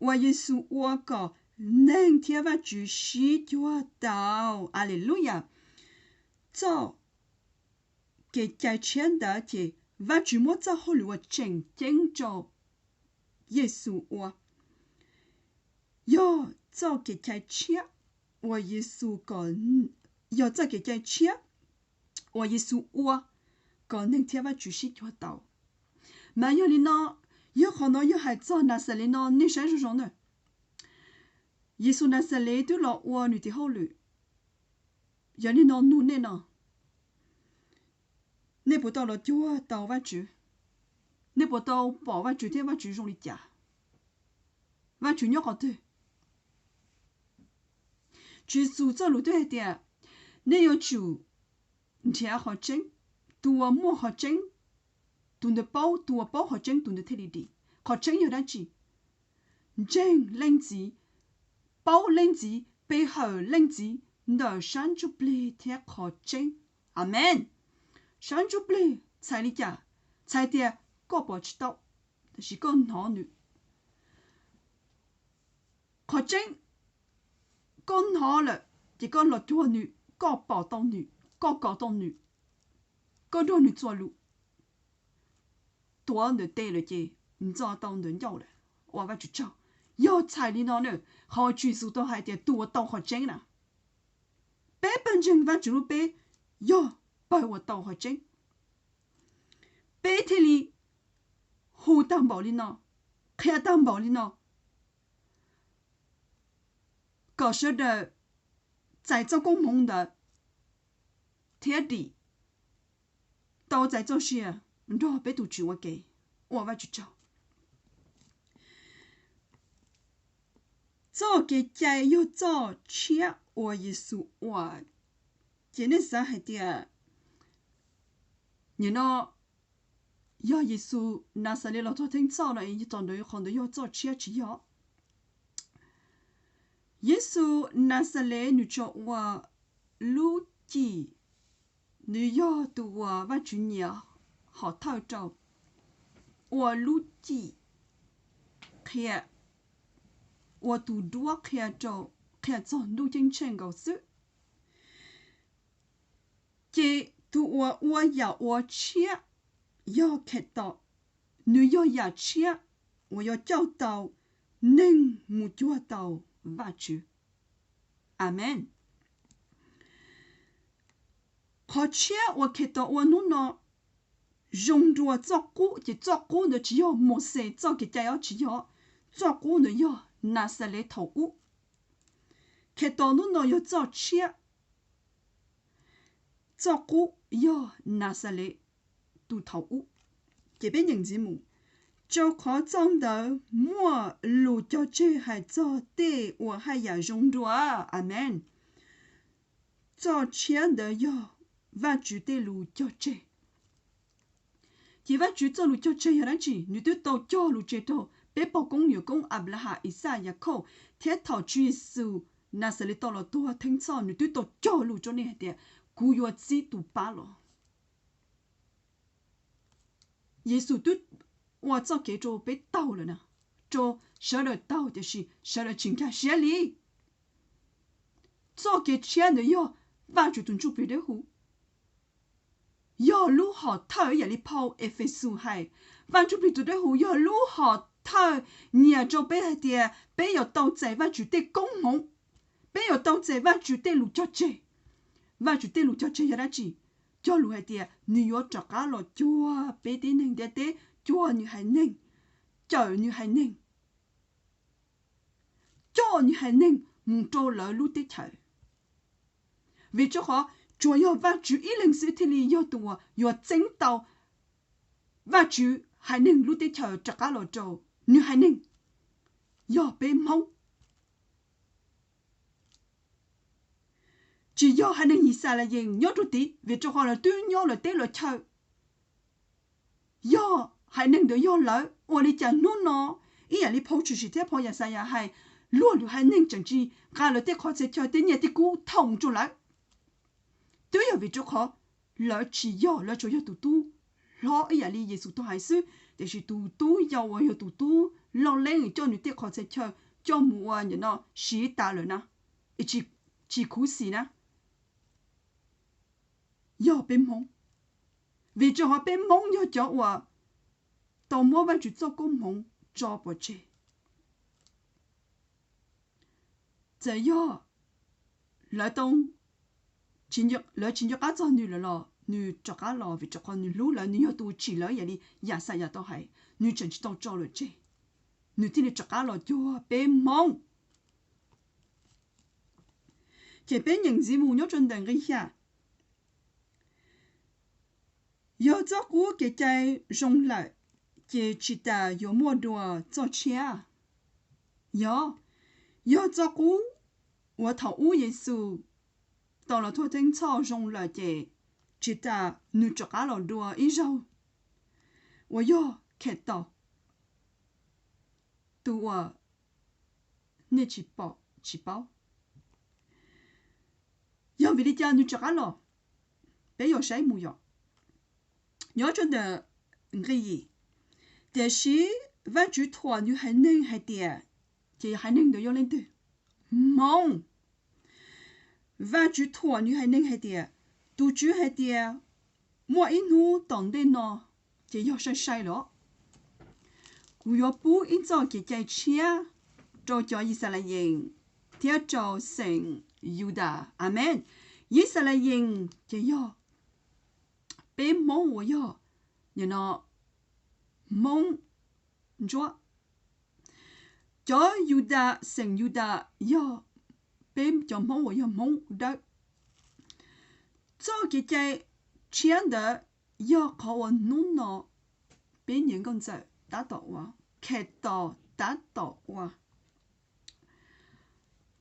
uas Yexus ua kom neeg thiab Vajtswv sib cuag tau. Aleluyas. Txoj kev cai tshiab ntawd ces Vajtswv muab txoj hauj lwm uas tseem ceeb rau Yexus ua. Yog txoj kev cai tshiab uas Yexus kom, yog txoj kev cai tshiab uas Yexus ua kom neeg thiab Vajtswv sib cuag tau. Mas yog li no, yog qhov no yog hais txog Naxales no nej saib zoo zoo na. Yexus Naxales twb los ua nws tes hauj lwm, yog li no nug nej no, nej puas tau los cuag tau Vajtswv? Nej puas tau pom Vajtswv thiab Vajtswv zoo li cas? Vajtswv nyob qhov twg? Tswv Yexus txoj lus twb hais tias nej yuav tsum nrhiav qhov tseeb, tus uas muaj qhov tseeb, tus ntawd paub, tus uas paub qhov tseeb tus ntawd thiaj li dim. Qhov tseeb yog dab tsi? Ntseeg Leej Txiv, paub Leej Txiv, pe hawm Leej Txiv ntawm sab ntsuj plig thiab qhov tseeb. Amees. Sab ntsuj plig txhais li cas? Txhais tias koj pom tsis tau, tab sis koj hnov nws. Qhov tseeb, koj hnov lawm ces koj los cuag nws, koj pom tau nws, koj kov tau nws, koj nrog nws txuas lus, tuav ntawm tes lawm ces ntxo tau ntawm ncauj lawm. Ua Vajtswv tsaug. Yog txhais li no na, qhov Tswv Yexus tau hais tias tus uas tau qhov tseeb na, peb pawg ntseeg Vajtswv lub peb yog pawg uas tau qhov tseeb. Peb thiaj li hu tag npaum li no, qhia tag npaum li no, kom sawv daws txais txoj koob hmoov ntawd thiab dim, tau txais txoj sia nrog peb tus Tswv ua ke. Ua Vajtswv tsaug. Txoj kev cai yog txoj tshiab uas Yexus ua. Ces nej xav hais tias nim no yog Yexus Naxales los txog theej txhoj no es txog ntawd qhov ntawd yog txoj tshiab? Tsis yog. Yexus Naxales nws tsuas ua lub cim, nws yog tus uas Vajtswv nyiam hom thawj rau, ua lub cim qhia, ua tus duab qhia rau, qhia txog Ntuj Ceeb Tsheej nkaus xwb. Ces tus uas ua yam uas tshiab yog Khetos, nws yog yam tshiab uas yuav coj tau neeg mus cuag tau Vajtswv. Amees. Qhov tshiab uas Khetos ua hnub no zoo dua txoj qub, ces txoj qub ntawd tsis yog Mauxes txoj kev cai os, tsis yog, txoj qub ntawd yog Naxales thaum ub. Khetos hnub no yog txoj tshiab, txoj qub yog Naxales tus thaum ub. Ces peb nyeem ntxiv mus. Rau qhov txoj ntawd muaj lus cog tseg hais txog tej uas haj yam zoo dua. Amees. Txoj tshiab ntawd yog Vajtswv tej lus cog tseg. Ces Vajtswv txoj lus cog tseg yog dab tsi? Nws twb tau cog lus tseg rau peb pog koob yawm koob Anplaham, Ixaj, Yakhauj, thiab thaum Tswv Yexus Naxales tau los tuag theej txhoj, nws twb tau cog lus rau nej hais tias, kuv yuav txib tus pab los. Yexus twb ua txoj kev rau peb taug lawm na, rau sawv daws taug, tiam sis sawv daws tsis nkag siab li. Txoj kev tshiab ntawd yog Vajtswv tus Ntsuj Plig Dawb Huv, yog lub hom thawj ib yam li phau Efexus hais. Vaj Ntsuj Plig tus Dawb Huv yog lub hom thawj nyiam rau peb hais tias peb yuav tau txais Vajtswv tej koob hmoov, peb yuav tau txais Vajtswv tej lus cog tseg. Vajtswv tej lus cog tseg yog dab tsi? Cog lus hais tias nws yuav rov qab los cuag peb tib neeg ntiaj teb, cuag nws haiv neeg, cawm nws haiv neeg, coj nws haiv neeg mus rau lawv lub teb chaws. Vim rau qhov tsuas yog Vajtswv ib leeg xwb thiaj li yog tus uas yuav txeeb tau Vajtswv haiv neeg lub teb chaws rov qab los rau nws haiv neeg, yog peb Hmoob. Tsis yog haiv neeg Yixalayees nyob rau tid, vim rau qhov lawv twb nyob lawv teb lawv chaw. Yog haiv neeg ntawd yog lawv, ua li cas hnub no ib yam li phau Tshwm Sim thiab phau Yaxayas hais, luag lwm haiv neeg tseem tsis nqa lawv tej qhov txhia chaw tej nyiaj tej kub thauj mus rau lawv? Twb yog vim rau qhov lawv tsis yog, lawv tsuas yog tus tub hlob ib yam li Yexus tau hais xwb, tiam sis tus tub yau uas yog tus tub loj leeb coj nws tej qhov txhia chaw coj mus ua nim no siv tas lawm na, tsis khuv xim na, yog peb Hmoob. Vim rau qhov peb Hmoob yog cov uas tau muab Vajtswv txoj koob hmoov tso pov tseg. Txawm yog lawv tsis nco qab txog nws lawm los nws rov qab los, vim rau qhov nws hlub lawv, nws yog tus tsim lawv ib yam li Yaxayas tau hais, nws tseem tsis tau tso lawm tseg, nws thiaj li rov qab los cuag peb Hmoob. Ces peb nyeem ntxiv mus nyob rau ntawm nqe xya. Yog txoj qub kev cai zoo lawm, ces tsis tas yuav muaj dua txoj tshiab. Yog, yog txoj qub uas thaum ub Yexus tau los tuag theej txhoj zoo lawm ces tsis tas nws rov qab los dua ib zaug, uas yog Khetos, tus uas nej tsis pom tsis paub. Yog vim li cas nws rov qab los? Peb yuav saib mus yom. Nyob rau ntawm nqe yim, tiam sis Vajtswv thuam nws haiv neeg hais tias, ces haiv neeg ntawd yog leej twg? Hmoob. Vajtswv thuam nws haiv neeg hais tias, tus Tswv hais tias, muaj ib hnub tom ntej no, ces yog sai sai los, kuv yuav pub ib txoj kev cai tshiab rau cov Yixalayees thiab rau xeem Yudas. Amees. Yixalayees ces yog peb Hmoob uas yog, nim no, Hmoob ntsuab. Cov Yudas, xeem Yudas yog peb cov Hmoob uas yog Hmoob Dawb. Txoj kev cai tshiab ntawd yog qhov uas hnub no peb nyias nkauj ntxawm tab tom ua, Khetos tab tom ua.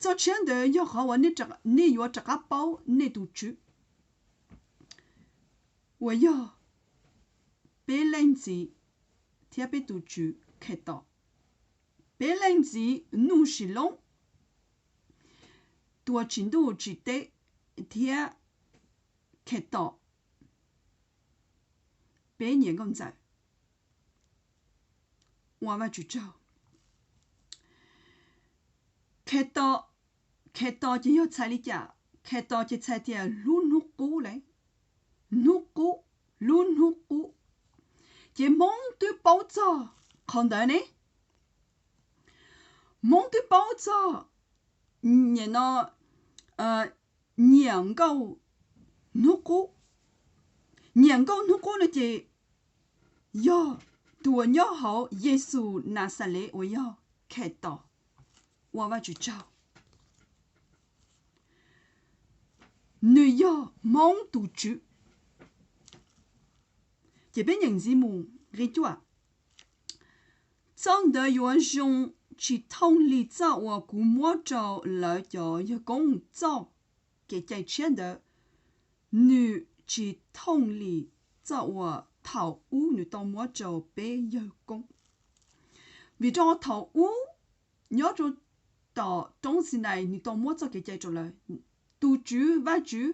Txoj tshiab ntawd yog qhov uas nej yuav rov qab paub nej tus Tswv, uas yog peb leej txiv thiab peb tus Tswv Khetos. Peb leej txiv Nuj Sis Loob, tus uas tsim ntuj tsim teb, thiab Khetos, peb nyias nkauj ntxawm. Ua Vajtswv tsaug. Khetos, Khetos ces yog txhais li cas? Khetos ces txhais tias lub hnub qub lauj. Hnub qub, lub hnub qub. Ces Hmoob twb paub txog qhov ntawd ne. Hmoob twb paub txog, nim no, nyiam nkauj hnub qub. Nyiam nkauj hnub qub no ces yog tus uas nyob hauv Yexus Naxales uas yog Khetos. Ua Vajtswv tsaug. Nws yog Hmoob tus Tswv. Ces peb nyeem ntxiv mus nqe cuaj. Txoj ntawd yuav zoo tsis thooj li txoj uas kuv muab rau lawv cov yawg koob. Txoj kev cai tshiab ntawd nws tsis thooj li txoj uas thaum ub nws tau muab rau peb yawg koob. Vim rau thaum ub nyob rau tom roob Xinais nws tau muab txoj kev cai rau lawv. Tus Tswv, Vajtswv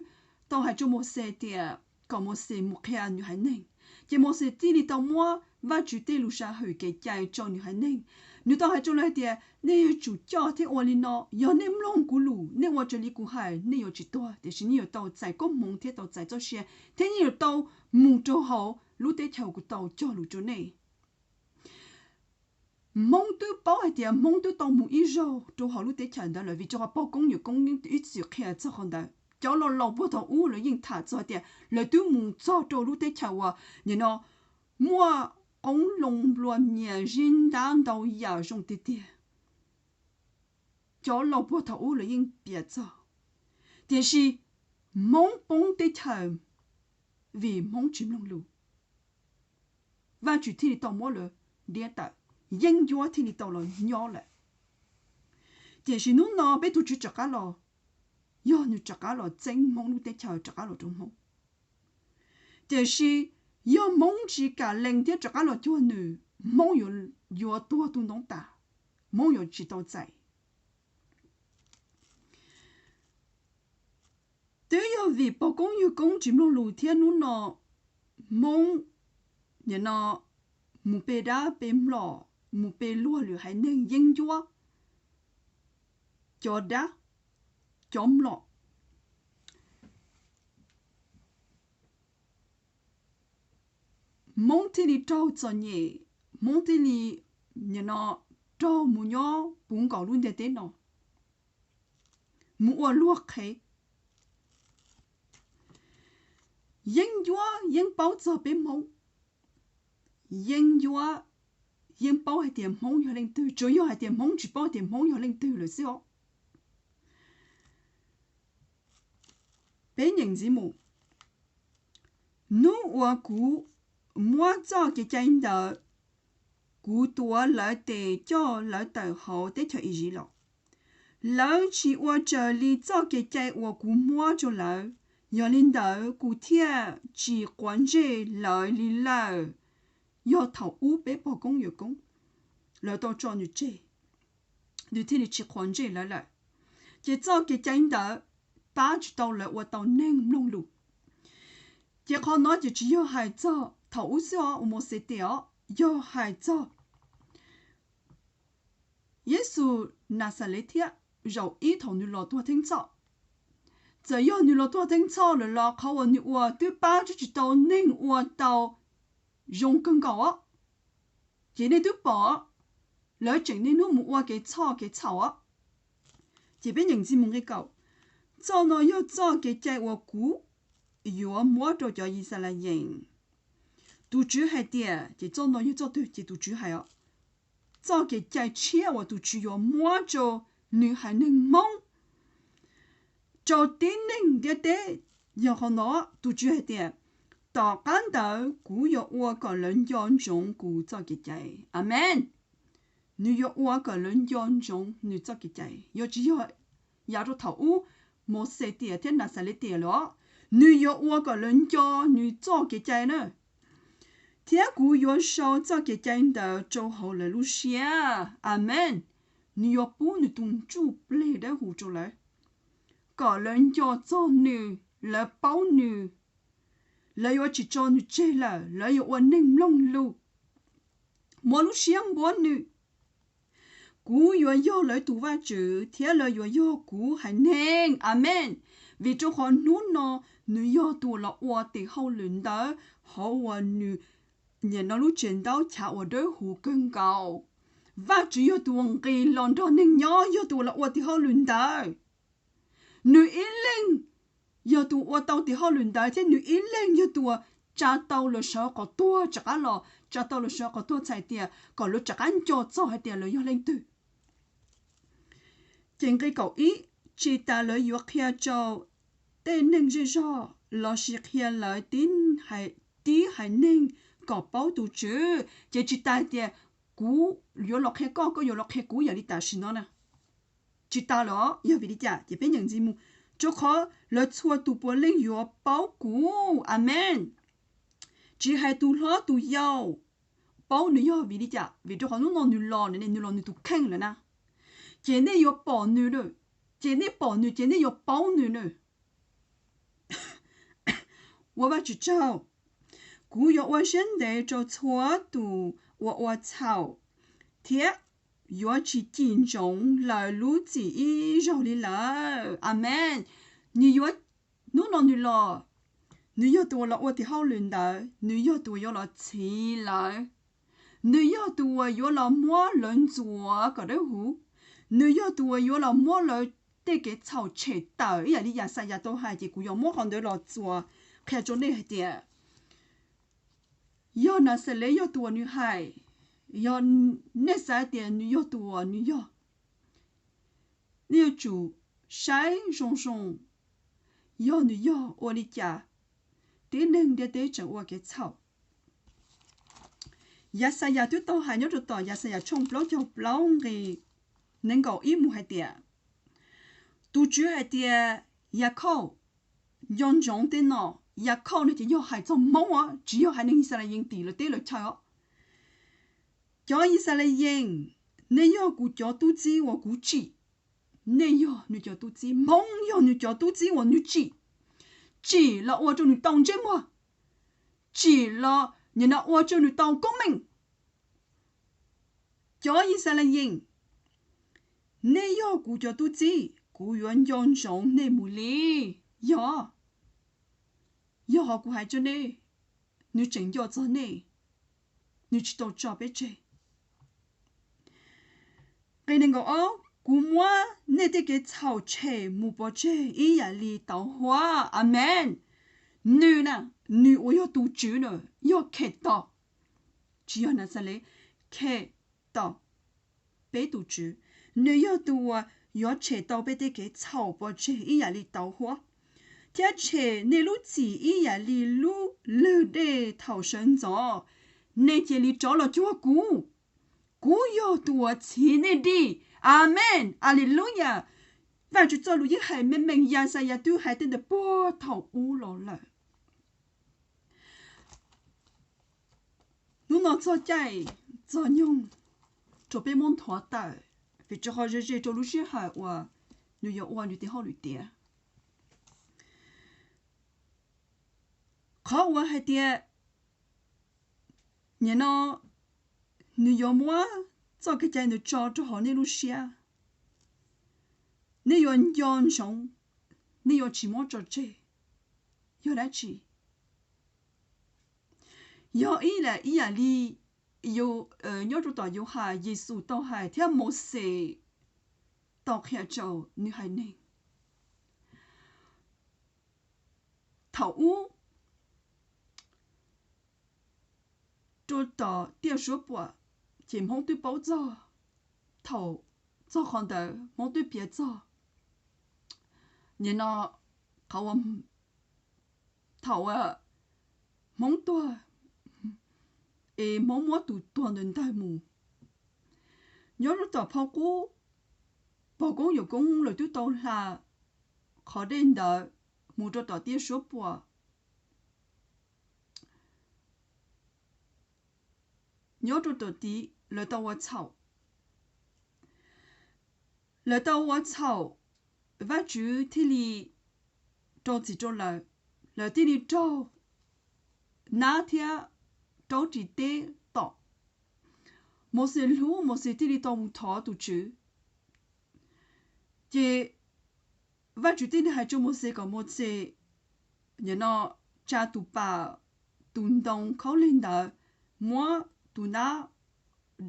tau hais rau Mauxes tias kom Mauxes mus qhia nws haiv neeg. Ces Mauxes thiaj li tau muab Vajtswv tej lus sam hwm kev cai rau nws haiv neeg. Nws tau hais rau lawv hais tias nej yuav tsum coj thiab ua li no, yog nej mloog kuv lus, nej ua raws li kuv hais, nej yuav tsis tuag, tiam sis nej yuav tau txais koob hmoov thiab tau txais txoj sia, thiab nej yuav tau mus rau hauv lub teb chaws kuv tau cog lus rau nej. Hmoob twb paub hais tias Hmoob twb tau mus ib zaug rau hauv lub teb chaws ntawd lawm, vim rau qhov pog koob yawm koob ib txwm qhia txog qhov ntawd. Cov laus laus puag thaum ub lawv yeej tham txog tias lawv twb mus txog rau lub teb chaws uas nim no muaj qoob loo nplua nyias zib ntab ntau yam zoo tiag tiag. Cov laus puag thaum ub lawv yeej piav txog, tiam sis Hmoob poob teb chaws vim Hmoob tsis mloog lus. Vajtswv thiaj li tau muab lawv diab tawm, yeeb ncuab thiaj li tau los nyob lawm. Tiam sis hnub no peb tus Tswv rov qab los, yog nws rov qab los txeeb Hmoob lub teb chaws rov qab los rau Hmoob. Tiam sis yog Hmoob tsis kam lees thiab rov qab los cuag nws, Hmoob yuav tuag tu ntoo tas, Hmoob yuav tsis tau txais. Twb yog vim pog koob yawg koob tsis mloog lus thiab hnub no Hmoob nim no mus pe dab pe mlom, mus pe luag lwm haiv neeg, yeeb ncuab cov dab cov mlom. Hmoob thiaj li raug txom nyem, Hmoob thiaj li nim no raug mus nyob puv nkaus lub ntiaj teb no, mus ua luag qhev. Yeeb ncuab yeej paub txog peb Hmoob, yeeb ncuab yeej paub hais tias Hmoob yog leej twg, tsuas yog hais tias Hmoob tsis paub hais tias Hmoob yog leej twg lawm xwb os. Peb nyeem ntxiv mus. Hnub uas kuv muab txoj kev cai ntawd, kuv tuav lawv tes coj lawv tawm hauv teb chaws Iziv los, lawv tsis ua raws li txoj kev cai uas kuv muab rau lawv. Yog li ntawd kuv thiaj tsis quav ntsej lawv li lawm. Yog thaum ub peb pog koob yawm koob, lawv tau tso nws tseg, nws thiaj li tsis quav ntsej lawv lawm. Ces txoj kev cai ntawd pab tsis tau lawv ua tau neeg mloog lus. Ces qhov no ces tsis yog hais txog thaum ub xwb os, uas Mauxes tias os, yog hais txog Yexus Naxales thiab, zaum ib thaum nws los tuag theej txhoj. Txawm yog nws los tuag theej txhoj lawm los qhov uas nws ua twb pab tsis tau neeg ua tau zoo kawg nkaus os. Ces nej twb pom, lawv tseem niaj hnub mus ua kev txhoj kev txhaum os. Ces peb nyeem ntxiv mus nqe kaum. Txoj no yog txoj kev cai uas kuv yuav muab rau cov Yixalayees. Tus Tswv hais tias, ces txoj no yog txoj twg ces tus Tswv hais os. Txoj kev cai tshiab uas tus Tswv yuav muab rau nws haiv neeg Hmoob, rau tib neeg ntiaj teb, yog qhov no tus Tswv hais tias, tom qab ntawd kuv yuav ua kom lawv nco ntsoov kuv txoj kev cai. Amees. Nws yuav ua kom lawv nco ntsoov nws txoj kev cai. Yuav tsis yog yav rau thaum ub Mauxes tias thiab Naxales tias los, nws yuav ua kom lawv nco nws txoj kev cai na. Thiab kuv yuav sau txoj kev cai ntawd rau hauv lawv lub siab. Amees. Nws yuav pub nws tus ntsuj plig dawb huv rau lawv, kom lawv nco txog nws, lawv paub nws, lawv yuav tsis tso nws tseg lawm, lawv yuav ua neeg mloog lus, muaj lub siab npuab nws. Kuv yuav yog lawv tus Vajtswv thiab lawv yuav yog kuv haiv neeg. Amees. Vim rau qhov hnub no nws yog tus los ua tes hauj lwm ntawd hauv uas nws nim no lub tsev ntaub chav uas dawb huv kawg nkaus. Vajtswv yog tus uas nqis los nrog neeg nyob, yog tus uas los ua tes hauj lwm ntawd. Nws ib leeg yog tus ua tau tes hauj lwm ntawd thiab nws ib leeg yog tus uas tsa tau lawv sawv qhov tuag rov qab los, tsa tau lawv sawv qhov tuag txhais tias kom lawv rov qab nco txog hais tias lawv yog leej twg. Ces nqe kaum ib, tsis tas lawv yuav qhia rau tej neeg zej zog lossis qhia lawv tib haiv neeg kom paub tus Tswv. Ces tsis tas hais tias kuv yuav los qhia koj, koj yuav los qhia kuv yam li tam sim no na. Tsis tas los yog vim li cas ces peb nyeem ntxiv mus, rau qhov lawv txhua tus puav leej yuav paub kuv. Amees. Tsis hais tus hlob tus yau, paub nws yog vim li cas, vim rau qhov hnub no nws los, nws los nws tus kheej lawm na. Ces nej yuav pom nws, ces nej pom nws ces nej yuav paub nws na. Ua Vajtswv tsaug, kuv yuav ua siab ntev rau txhua tus uas ua txhaum, thiab yuav tsis cim ntsoov lawv lub txim ib zaug li lawm. Amees. Nws yuav, hnub no nws los, nws yog tus uas los ua tes hauj lwm ntawd, nws yog tus uas yuav los txhiv lawv, nws yog tus uas yuav los muab lawv ntxuav kom dawb huv, nws yog tus uas yuav los muab lawv tej kev txhaum tshem tawm ib yam li Yaxayas tau hais. Ces kuv yuav muab qhov ntawd los txuas qhia rau nej hais tias yog Naxales yog tus uas nws hais, yog nej xav tias nws yog tus uas nws yog, nej yuav tsum saib zoo zoo, yog nws yog ua li cas tib neeg ntiaj teb tseem ua kev txhaum. Yaxayas twb tau hais nyob rau tom Yaxayas tshooj plaub caug plaub nqe nees nkaum ib mus hais tias, tus Tswv hais tias, Yakhauj, nco ntsoov tej no. Yakhauj no ces yog hais txog Hmoob os, tsis yog hais neeg Yixalayees tim lawv teb lawv chaw os. Cov Yixalayees, nej yog kuv cov tub txib uas kuv tsim. Nej yog nws cov tub txib, Hmoob yog nws cov tub txib uas nws tsim, tsim los ua rau nws tau ntsej muag, tsim los nim no ua rau nws tau koob meej. Cov Yixalayees, nej yog kuv cov tub txib, kuv yuav nco ntsoov nej mus li. Yog, yog qhov kuv hais rau nej, nws tseem nco txog nej, nws tsis tau tso peb tseg. Nqe nees nkaum ob, kuv muab nej tej kev txhaum tshem mus pov tseg ib yam li tauv huab. Amees. Nws na, nws uas yog tus Tswv na, yog Khetos, tsis yog Naxales, Khetos, peb tus Tswv. Nws yog tus uas yuav tshem tau peb tej kev txhaum pov tseg ib yam li tauv huab, thiab tshem nej lub txim ib yam li lub lwg dej thaum sawv ntxov. Nej cia li rov los cuag kuv, kuv yog tus uas txhiv nej dim. Amees, Aleluyas. Vajtswv txoj lus yeej hais meej meej, Yaxayas twb hais tej ntawd puag thaum ub los lawm. Hnub no txog caij txog nyoog rau peb muab nthuav tawm, vim rau qhov ze ze rau lub sij hawm uas nws yuav ua nws tes hauj lwm tiav. Qhov uas hais tias nim no nws yuav muab txoj kev cai ntawd tso rau hauv nej lub siab, nej yuav nco ntsoov, nej yuav tsis muab tso tseg, yog dab tsi? Yog ib yam, ib yam li nyob rau tom Yauhas, Yexus tau hais thiab Mauxes tau qhia rau nws haiv neeg. Thaum ub rau tom tiaj suab puam, ces Hmoob twb paub txog, thaum txog qhov ntawd Hmoob twb piav txog. Nim no qhov uas thaum uas Hmoob tuag, es Hmoob muab tus tuag ntawd ntawg mus, nyob rau tom phau qub, pog koob yawm koob lawv twb tau hla qhov dej ntawd mus rau tom tiaj suab puam. Nyob rau tom tid lawv tau ua txhaum, lawv tau ua txhaum, Vajtswv thiaj li rau txim rau lawv, lawv thiaj li raug nab thiab raub ris teb tom. Mauxes hlub, Mauxes thiaj li tau mus thov tus Tswv. Ces Vajtswv thiaj li hais rau Mauxes kom Mauxes nim no tsa tus pas, tus ntoo khaub lig ntawd, muab tus nab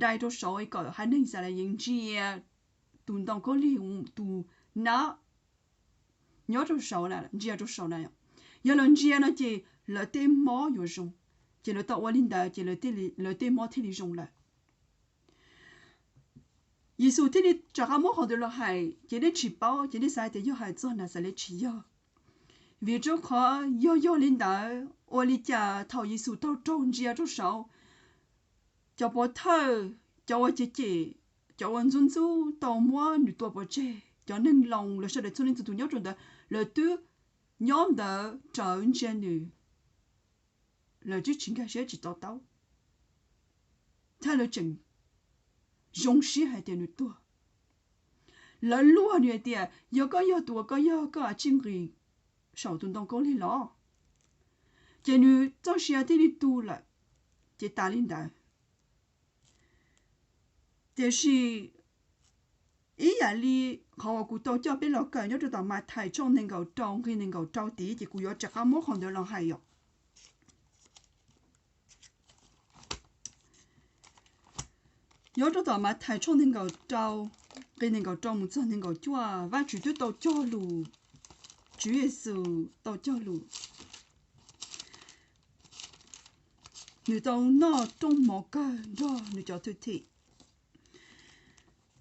dai rau saud kom haiv neeg Yixalayees ntsia tus ntoo khaub lig, tus nab nyob rau saud, ntsia rau saud na. Yog lawv ntsia no ces lawv tej mob yuav zoo, ces lawv tau ua li ntawd ces lawv tej mob thiaj li zoo lawm. Yexus thiaj li rov qab muab qhov ntawd los hais, ces nej tsis paub ces nej xav tias yog hais txog Naxales, tsis yog. Vim rau qhov yog yog li ntawd, ua li cas thaum Yexus tau raug ntsia rau saud, cov pov thawj, cov ua cem cem, cov ua ntxub ntxub tau muab nws tua pov tseg, cov neeg Loos lawv sawv daws txhua leej txhua tus nyob rau ntawd, lawv twb nyob ntawd rawv ntsia nws. lawv twb tsis nkag siab tsis to taub, thiab lawv tseem zoo siab hais tias nws tuag. Lawv luag nws hais tias, yog koj yog tus uas koj yog, koj ua cas nqis saum tus ntoo khaub lig los? Ces nws txoj sia thiaj li tu lawm. Ces tas li ntawd. Tiam sis ib yam li qhov uas kuv tau coj peb los kawm nyob rau tom Mathais tshooj nees nkaum rau nqe nees nkaum rau tid, ces kuv yuav rov qab muab qhov ntawd los hais os. Nyob rau tom Mathais tshooj nees nkaum rau, nqe nees nkaum rau mus txog nees nkaum cuaj, Vajtswv twb tau cog lus, Tswv Yexus tau cog lus, nws tau noj rooj mov kawg nrog nws cov thwj tim.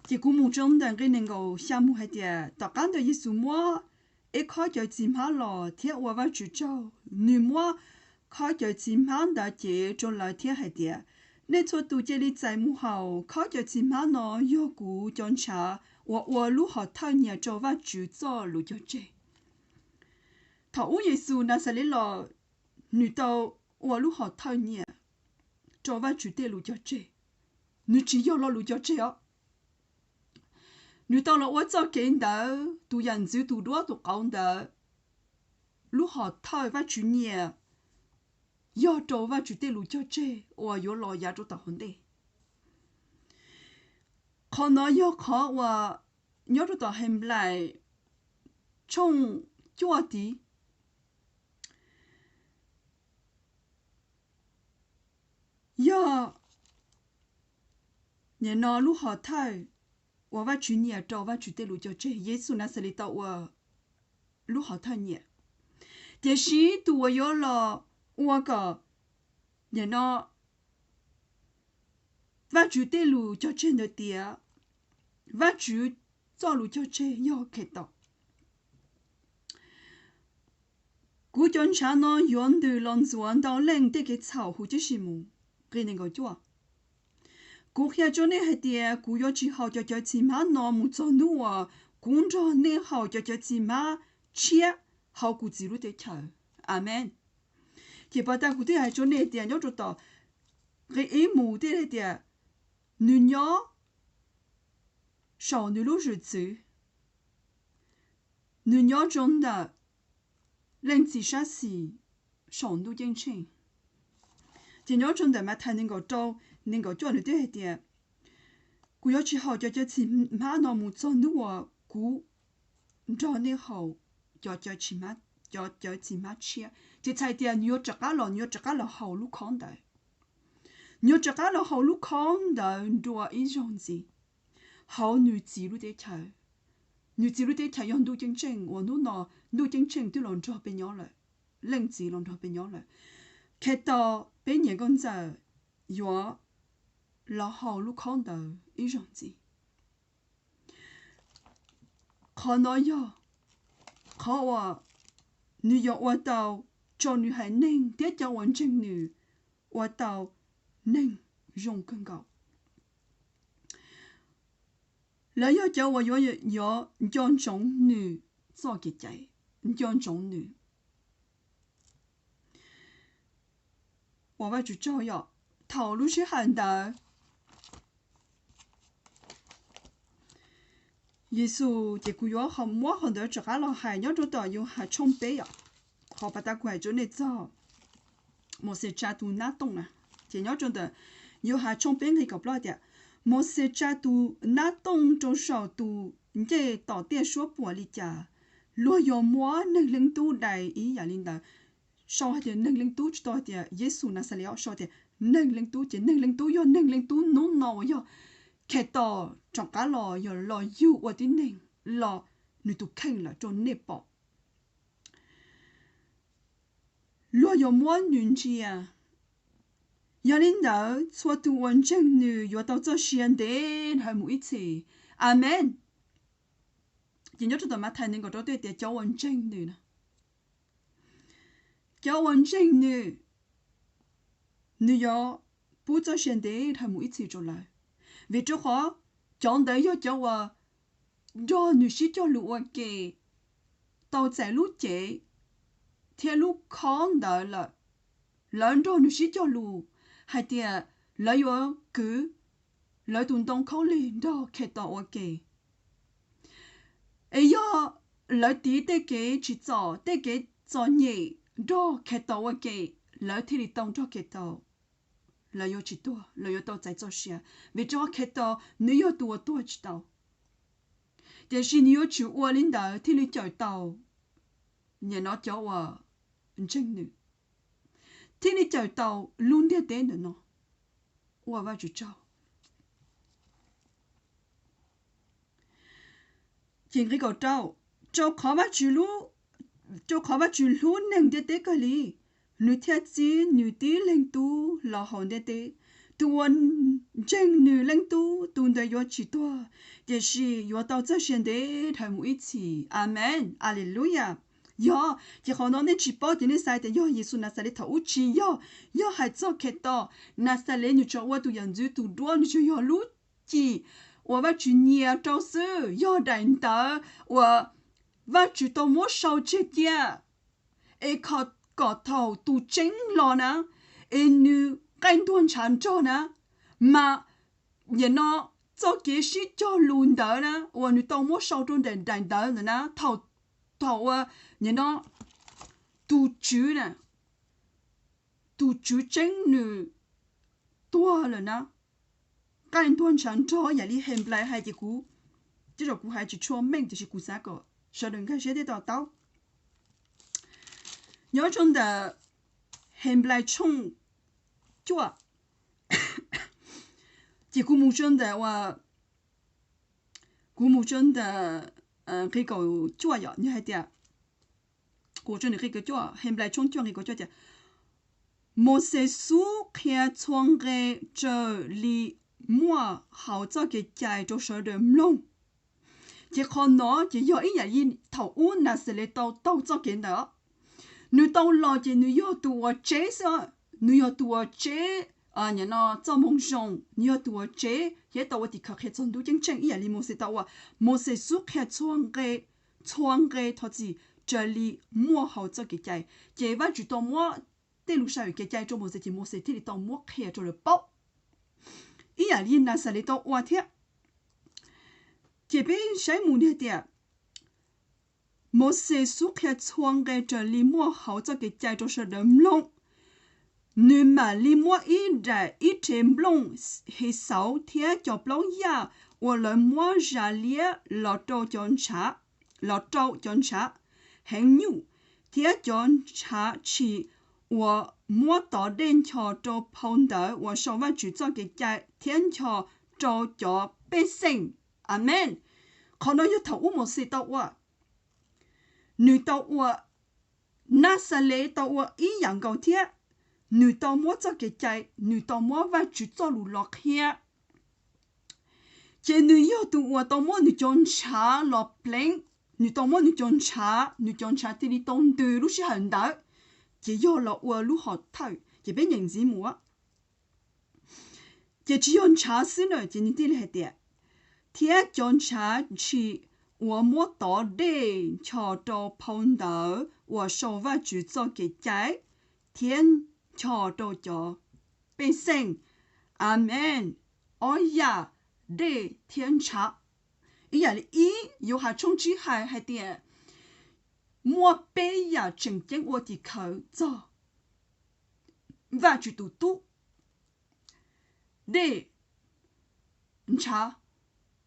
Ces kuv mus txog ntawm nqe nees nkaum xya mus hais tias, tom qab ntawd Yexus muab ib khob cawv txiv hmab los thiab ua Vajtswv tsaug, nws muab khob cawv txiv hmab ntawd cev rau lawv thiab hais tias, nej txhua tus cia li txais mus haus, khob cawv txiv hmab no yog kuv cov ntshav uas ua lub hom thawj nyias rau Vajtswv txoj lus cog tseg. Thaum ub Yexus Naxales los, nws tau ua lub hom thawj nyias rau Vajtswv tej lus cog tseg. Nws tsis yog lo lus cog tseg os. Nws tau los ua txoj kev ntawd, tus yam ntxwv tus duab tus qauv ntawd, lub hom thawj Vajtswv nyias yog rau Vajtswv tej lus cog tseg uas yuav los yav rau tom hauv ntej. Qhov no yog qhov uas nyob rau tom Henplais tshooj cuaj tid, yog nim no lub hom thawj uas Vajtswv nyias rau Vajtswv tej lus cog tseg. Yexus Naxales tau ua lub hom thawj nyias, tiam sis tus uas yuav los ua kom nim no Vajtswv tej lus cog tseg ntawd tiav, Vajtswv txoj lus cog tseg yog Khetos. Kuv cov ntshav no yuav ntws los ntxuav ntau leej tej kev txhaum huv tib si mus. Nqe nees nkaum cuaj, kuv qhia rau nej hais tias kuv yuav tsis haus cov cawv txiv hmab no mus txog hnub uas kuv nrog nej haus cov cawv txiv hmab tshiab hauv kuv Txiv lub teb chaws. Amees. Ces pas tas kuv twb hais rau nej tias nyob rau tom nqe ib mus thiaj hais tias nws nyob saum nws lub zwm txwv, nws nyob rau ntawm leej txiv sab xis saum ntuj ceeb tsheej. Ces nyob rau ntawm Mathais nees nkaum rau, nees nkaum cuaj nws twb hais tias, kuv yuav tsis haus cov cawv txiv hmab no mus txog hnub uas kuv nrog nej haus cov cawv txiv hmab tshiab. Ces txhais tias nws yuav rov qab los, nws yuav rov qab los haus lub khob ntawd. Nws yuav rov qab los haus lub khob ntawd dua ib zaug ntxiv hauv nws Txiv lub teb chaws. Nws Txiv lub teb chaws yog ntuj ceeb tsheej uas hnub no ntuj ceeb tsheej twb los nrog peb nyob lawm, leej txiv los nrog peb nyob lawm. Khetos peb nyias nkauj ntxawm yuav los haus lub khob ntawd ib zaug ntxiv. Qhov no yog qhov uas nws yuav ua tau rau nws haiv neeg thiab cov uas ntseeg nws ua tau neeg zoo kawg nkaus. Lawv yog cov uas yuav, yuav nco ntsoov nws txoj kev cai, nco ntsoov nws. Ua Vajtswv tsaug yom, thaum lub sij hawm ntawd Yexus, ces kuv yuav muab qhov ntawd rov qab los hais nyob rau tom Yauhas tshooj peb yom. Qhov pas tas kuv hais rau nej txog Mauxes tsa tus nab tooj na, ces nyob rau ntawm Yauhas tshooj peb nqe kaum plaub tias, Mauxes tsa tus nab tooj rau saum tus ncej tom tiaj suab puam li cas, luag yuav muab Neeg Leej Tub dai ib yam li ntawd. Sau hais tias Neeg Leej Tub, tsis tau hais tias Yexus Naxales, sau tias Neeg Leej Tub, ces Neeg Leej Tub yog Neeg Leej Tub hnub no uas yog Khetos rov qab los, yog los yug ua tib neeg los nws tus kheej lawm rau nej pom. Luag yuav muab nws ntsia. Yog li ntawd txhua tus uas ntseeg nws yuav tau txoj sia ntev dhawv mus ib txhis. Amees. Ces nyob rau tom Mathais nees nkaum rau twb tias cov uas ntseeg nws, cov uas ntseeg nws, nws yuav pub txoj sia ntev dhawv mus ib txhis rau lawv. Vim rau qhov cov ntawd yog cov uas nrog nws sib cog lus ua ke, tau txais lub cev thiab lub khob ntawd lawm. lawv nrog nws sib cog lus hais tias lawv yuav kwv lawv tus ntoo khaub lig nrog Khetos ua ke. Es yog lawv tiv tej kev tsim txom, tej kev txom nyem nrog Khetos ua ke, lawv thiaj li tau nrog Khetos, lawv yuav tsis tuag, lawv yuav tau txais txoj sia, vim rau qhov Khetos nws yog tus uas tuag tsis tau. Tiam sis nws yuav tsum ua li ntawd thiaj li cawm tau nim no cov uas ntseeg nws, thiaj li cawm tau lub ntiaj teb ntawm no. Ua Vajtswv tsaug. Ces nqe kaum rau, rau qhov Vajtswv, rau qhov Vajtswv hlub neeg ntiaj teb kawg li, nws thiaj txib nws tib leeg tub los hauv ntiaj teb. Tus uas ntseeg nws leej tub, tus ntawd yuav tsis tuag, tiam sis yuav tau txoj sia ntev dhawv mus ib txhis. Amees. Aleluyas. Yog, ces qhov no nej tsis paub ces nej xav tias yog Yexus Naxales thaum ub, tsis yog. Yog hais txog Khetos Naxales, nws tsuas ua tus yam ntxwv tus duab, nws tsuas yog lub cim uas Vajtswv nyias rau xwb, yog daim ntawv uas Vajtswv tau muab sau tseg cia, es kom thaum tus tseeb los na, es nws qaij ntuag ntshav nrog na, mas nim no txoj kev sib cog lus ntawd na uas nws tau muab sau rau daim ntawv ntawd na, thaum, thaum uas nim no tus tswv na, tus tswv tseeb nws tuag lawm na, qaij ntuag ntshav nrog yam li Henplais hais ces kuv, tej zaum kuv hais tsis tshua meej tiam sis kuv xav kom sawv daws nkag siab thiab to taub. Nyob rau ntawm Henplais tshooj cuaj, ces kuv mus rau ntawm uas, kuv mus rau ntawm nqe kaum cuaj yom, nws hais tias, kuv rau nqe kaum cuaj, Henplais tshooj cuaj nqe kaum cuaj tias, Mauxes xub qhia txhua nqe raws li muaj hauv txoj kev cai rau sawv daws mloog. Ces qhov no ces yog ib yam li thaum ub Naxales tau taug txoj kev ntawd. Nws tau los ces nws yog tus uas tseb xwb, nws yog tus uas tseb, nim no txoj moo zoo, nws yog tus uas tseb thiab tau ua tim khawv qhia txog ntuj ceeb tsheej ib yam li Mauxes tau ua. Mauxes xub qhia txhua nqe, txhua nqe thov txim raws li muaj hauv txoj kev cai. Ces Vajtswv tau muab tej lus sam hwm kev cai rau Mauxes ces Mauxes thiaj li tau muab qhia rau lawv paub ib yam li Naxales tau ua thiab. Ces peb saib mus nws hais tias, Mauxes xub qhia txhua nqe raws li muaj hauv txoj kev cai rau sawv daws mloog. Nws mam li muab ib daim, ib rhe nplooj his xauv thiab cov plaub yaj uas lawv muab zas liab los rau cov ntshav, los rau cov ntshav heev nyuj, thiab cov ntshav tshis uas muab tov dej nchos rau phau ntawv uas sau Vajtswv txoj kev cai thiab nchos rau cov pej xeem. Amees. Qhov no yog thaum ub Mauxes tau ua. Nws tau ua, Naxales tau ua ib yam nkaus thiab. Nws tau muab txoj kev cai, nws tau muab Vajtswv txoj lus los qhia. Ces nws yog tus uas tau muab nws cov ntshav los pleev, nws tau muab nws cov ntshav, nws cov ntshav thiaj li tau ntws lub sij hawm ntawd, ces yog los ua lub hom thawj. Ces peb nyeem ntxiv mus. Ces tsis yog ntshav xwb na, ces nws thiaj li hais tias, thiab cov ntshav tshis uas muab tov dej nchos rau phau ntawv uas sau Vajtswv txoj kev cai thiab nchos rau cov pej xeem. Amees. Ob yam, dej thiab ntshav. Ib yam li ib, Yauhas tshooj tsib hais, hais tias muaj peb yam tseem ceeb ua tim khawv txog Vajtswv tus tub: dej, ntshav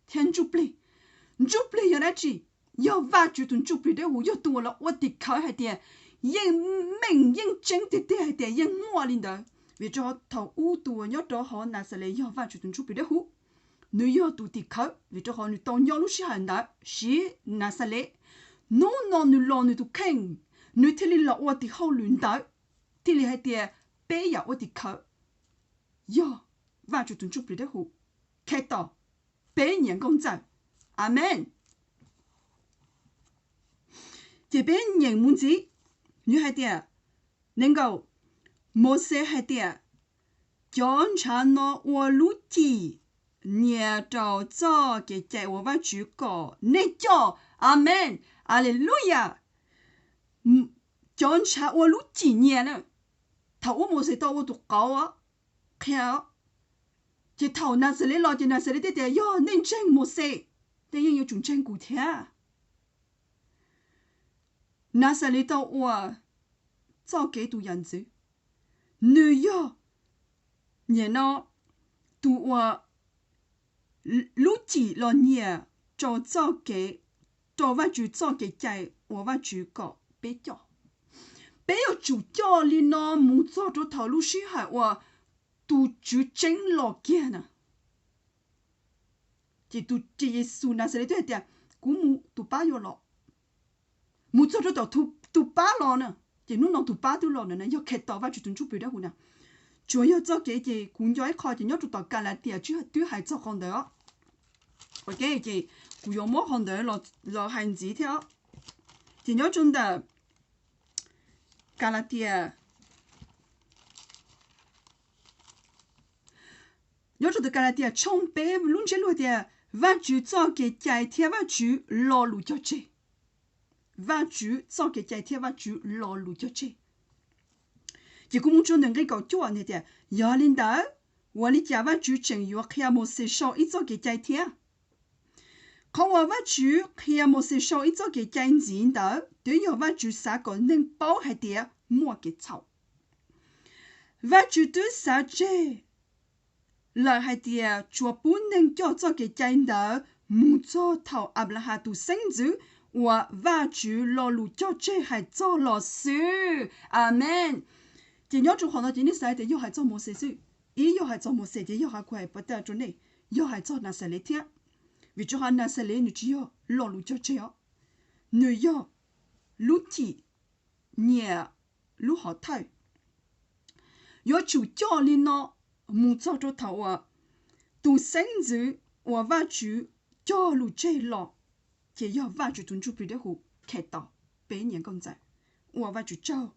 thiab ntsuj plig. Ntsuj plig yog dab tsi? Yog Vajtswv tus ntsuj plig dawb huv, yog tus uas los ua tim khawv hais tias yeej meej yeej tseeb tiag tiag hais tias yeej muaj li ntawd. Vim rau thaum ub tus uas nyob rau hauv Naxales yog Vajtswv tus ntsuj plig dawb huv, nws yog tus tim khawv, vim rau qhov nws tau nyob lub sij hawm ntawd siv Naxales. Hnub no nws los nws tus kheej, nws thiaj li los ua tim hauj lwm ntawd, thiaj li hais tias peb yam ua tim khawv yog Vajtswv tus ntsuj plig dawb huv, Khetos, peb nyias nkauj ntxawm. Amees. Ces peb nyeem mus ntxiv, nws hais tias, nees nkaum, Mauxes hais tias, cov ntshav no ua lub cim nyias rau txoj kev cai uas Vajtswv kom nej coj. Amees. Aleluyas. Cov ntshav ua lub cim nyias na. Thaum ub Mauxes tau ua tus qauv qhia, ces thaum Naxales los ces Naxales thiaj tias yog nej ntseeg Mauxes, nej yeej yuav tsum ntseeg kuv thiab. Naxales tau ua txoj kev tus yam ntxwv, nws yog, nim no, tus ua lub cim los nyiam rau txoj kev, rau Vajtswv txoj kev cai uas Vajtswv kom peb coj. Peb yuav tsum coj li no mus txog rau thaum lub sij hawm uas tus Tswv tseeb los kiag na. Ces tus, ces Yexus Naxales twb hais tias, kuv mus tus pab yuav los. Mus txog rau tom tus pab los na, ces hnub no tus pab twb los na, yog Khetos Vajtswv tus Ntsuj Plig Dawb Huv na. Tsuas yog txoj kev ces kuv nco ib qho ces nyob rau tom Kalatias twb hais txog qhov ntawd. Ok, ces kuv yuav muab qhov ntawd los hais ntxiv thiab. Ces nyob rau ntawm Kalatias, nyob rau ntawm Kalatias tshooj peb lub ntsiab lus tias Vajtswv txoj kev cai thiab Vajtswv lo lus cog tseg. Vajtswv txoj kev cai thiab Vajtswv lo lus cog tseg. Ces kuv mus txog ntawm nqe kaum cuaj tias, yog li ntawd, ua li cas Vajtswv tseem yuav qhia Mauxes sau ib txoj kev cai thiab? Qhov uas Vajtswv qhia Mauxes sau ib txoj kev cai ntxiv ntawd twb yog Vajtswv xav kom neeg paub hais tias muaj kev txhaum. Vajtswv twb xav tseg lawm hais tias tsuas pub neeg coj txoj kev cai ntawd mus txog thaum Anplahas tus xeeb ntxwv uas Vajtswv lo lus cog tseg hais txog los xwb. Amees. Ces nyob rau qhov no ces nej xav tias yog hais txog Mauxes xwb. Ib, yog hais txog Mauxes ces yog hais kuv hais pov tag rau nej, yog hais txog Naxales thiab. Vim rau qhov Naxales nws tsis yog lo lus cog tseg os, nws yog lub cim nyiam lub hom thawj. Yuav tsum coj li no mus txog rau thaum uas tus xeeb ntxwv uas Vajtswv cog lus tseg los, ces yog Vajtswv tus Ntsuj Plig Dawb Huv Khetos, peb nyiam nkauj ntxawm, ua Vajtswv tsaug.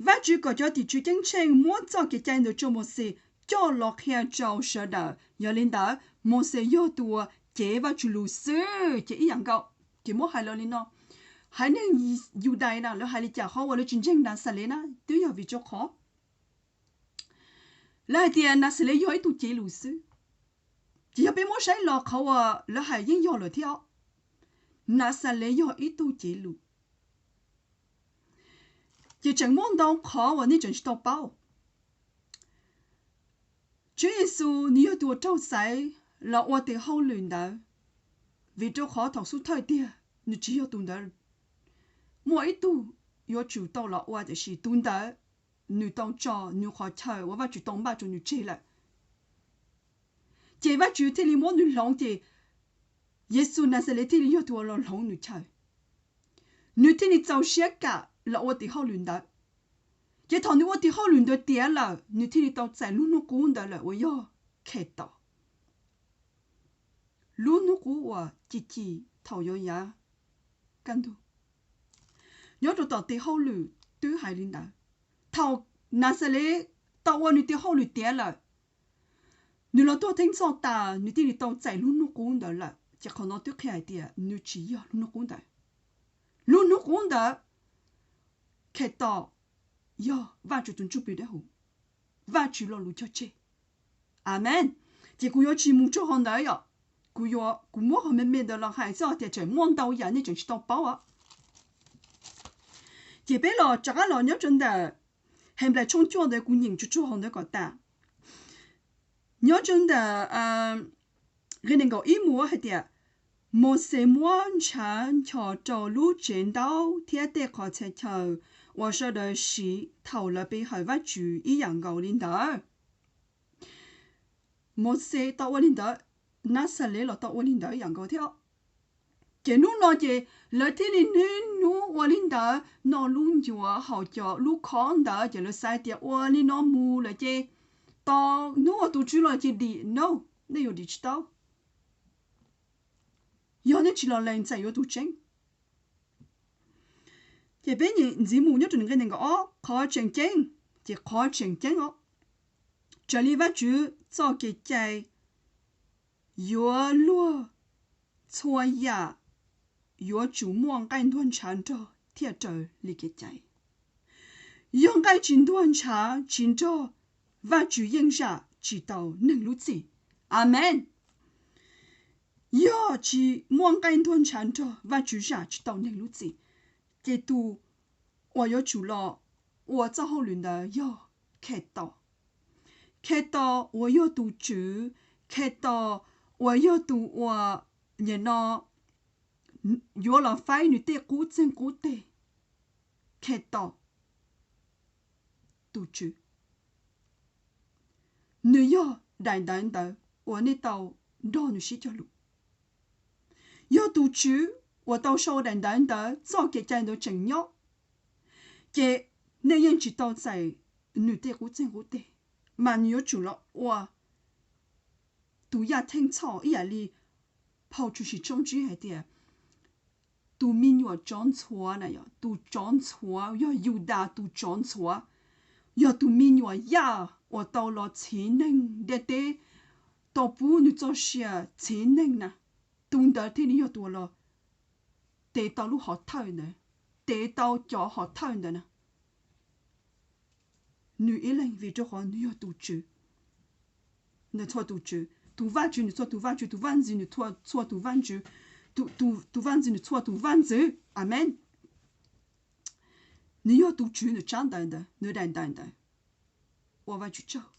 Vajtswv kom cov tim tswv ceeb tsheej muab txoj kev cai ntawd rau Mauxes coj los qhia rau sawv daws. Yog li ntawd Mauxes yog tus uas cev Vajtswv lus xwb, ces ib yam nkaus. Ces muab hais los li no, haiv neeg Yudais na lawv hais li cas qhov uas lawv tsis ntseeg Naxales na twb yog vim rau qhov lawv hais tias Naxales yog ib tug cev lus xwb. Ces yog peb muab saib los qhov uas lawv hais yeej yog lawm thiab os. Naxales yog ib tug cev lus. Ces tseem muaj ntau qhov uas nej tseem tsis tau paub. Tswv Yexus nws yog tus uas raug xaiv los ua tes hauj lwm ntawd, vim rau qhov thaum xub thawj tiag nws tsis yog tus ntawd. Muaj ib tug yuav tsum tau los ua, tiam sis tus ntawd nws tau tso nws qhov chaw uas Vajtswv tau npaj rau nws tseg lawm. Ces Vajtswv thiaj li muab nws hloov, ces Yexus Naxales thiaj li yog tus uas los hloov nws chaw. Nws thiaj li txaus siab kam los ua tes hauj lwm ntawd. Ces thaum nws ua tes hauj lwm ntawd tiav lawm, nws thiaj li tau txais lub hnub qub ntawd lawm uas yog Khetos. Lub hnub qub uas ci ci thaum yuav yav kaj ntug. Nyob rau tom tes hauj lwm twb hais li ntawd. Thaum Naxales tau ua nws tes hauj lwm tiav lawm, nws los tuag theej txhoj tas, nws thiaj li tau txais lub hnub qub ntawd lawm. Ces qhov no twb qhia hais tias nws tsis yog lub hnub qub ntawd. Lub hnub qub ntawd, Khetos yog Vajtswv tus Ntsuj Plig Dawb Huv, Vajtswv lo lus cog tseg. Amees. Ces kuv yuav tsis mus rau hauv ntawd yom. Kuv yuav, kuv muab qhov me me ntawd los hais txog tias tseem muaj ntau yam nej tseem tsis tau paub os. Ces peb los rov qab los nyob rau ntawm Henplais tshooj cuaj ntawd, kuv nyeem tsuag tsuag hauv ntawd kom tas. Nyob rau ntawm nqe nees nkaum ib mus hais tias, Mauxes muab ntshav nchos rau lub tsev ntaub thiab tej qhov txhia chaw uas sawv daws siv thaum lawv pe hawm Vajtswv ib yam nkaus li ntawd. Mauxes tau ua li ntawd, Naxales los tau ua li ntawd ib yam nkaus thiab. Ces hnub no ces lawv thiaj li niaj hnub ua li ntawd, noj lub ncuav haus cov lub khob ntawd, ces lawv xav tias ua li no mus lawm ces tos hnub uas tus Tswv los ces dim. No, nej yuav dim tsis tau yog nej tsis los lees txais yuav tus tseeb. Ces peb nyeem ntxiv mus nyob rau nqe nees nkaum ob, qhov tseem ceeb, ces qhov tseem ceeb os, raws li Vajtswv txoj kev cai yuav luag txhua yam yuav tsum muaj nqaij ntuag ntshav nrog thiaj raws li kev cai. Yog nqaij tsis ntuag ntshav tsis nrog Vajtswv yeej zam tsis tau neeg lub txim. Amees. Yog tsis muaj nqaij ntuag ntshav nrog Vajtswv zam tsis tau neeg lub txim, ces tus uas yuav tsum los ua txoj hauj lwm ntawd yog Khetos. Khetos uas yog tus Tswv, Khetos uas yog tus uas nim no yuav los faib nws tej qub txeeg qub teg. Khetos, tus Tswv, nws yog daim ntawv ntawd uas nej tau nrog nws sib cog lus. Yog tus Tswv uas tau sau daim ntawv ntawd txoj kev cai ntawd tseem nyob, ces nej yeej tsis tau txais nws tej qub txeeg qub teg, mas nws yuav tsum los ua tus yaj theej txhoj ib yam li phau Tshwm Sim tshooj tsib hais tias, tus me nyuam tsov ntxhuav na, yog tus tsov ntxhuav, yog Yudas tus tsov ntxhuav, yog tus me nyuam yaj uas tau los txhiv neeg ntiaj teb, tau pub nws txoj sia txhiv neeg na, tus ntawd thiaj li yog tus uas los tev tau lub hom thawj ntawd, tev tau cov hom thawj ntawd na. Nws ib leeg vim rau qhov nws yog tus Tswv, nws txhua tus Tswv, tus Vajtswv nws txhua tus Vajtswv, tus Vaj Ntxwv nws txhua tus Vaj Ntxwv, tus Vaj Ntxwv nws txhua tus Vaj Ntxwv. Amees. Nws yog tus Tswv nws tsab ntawv ntawd, nws daim ntawv ntawd. Ua Vajtswv tsaug.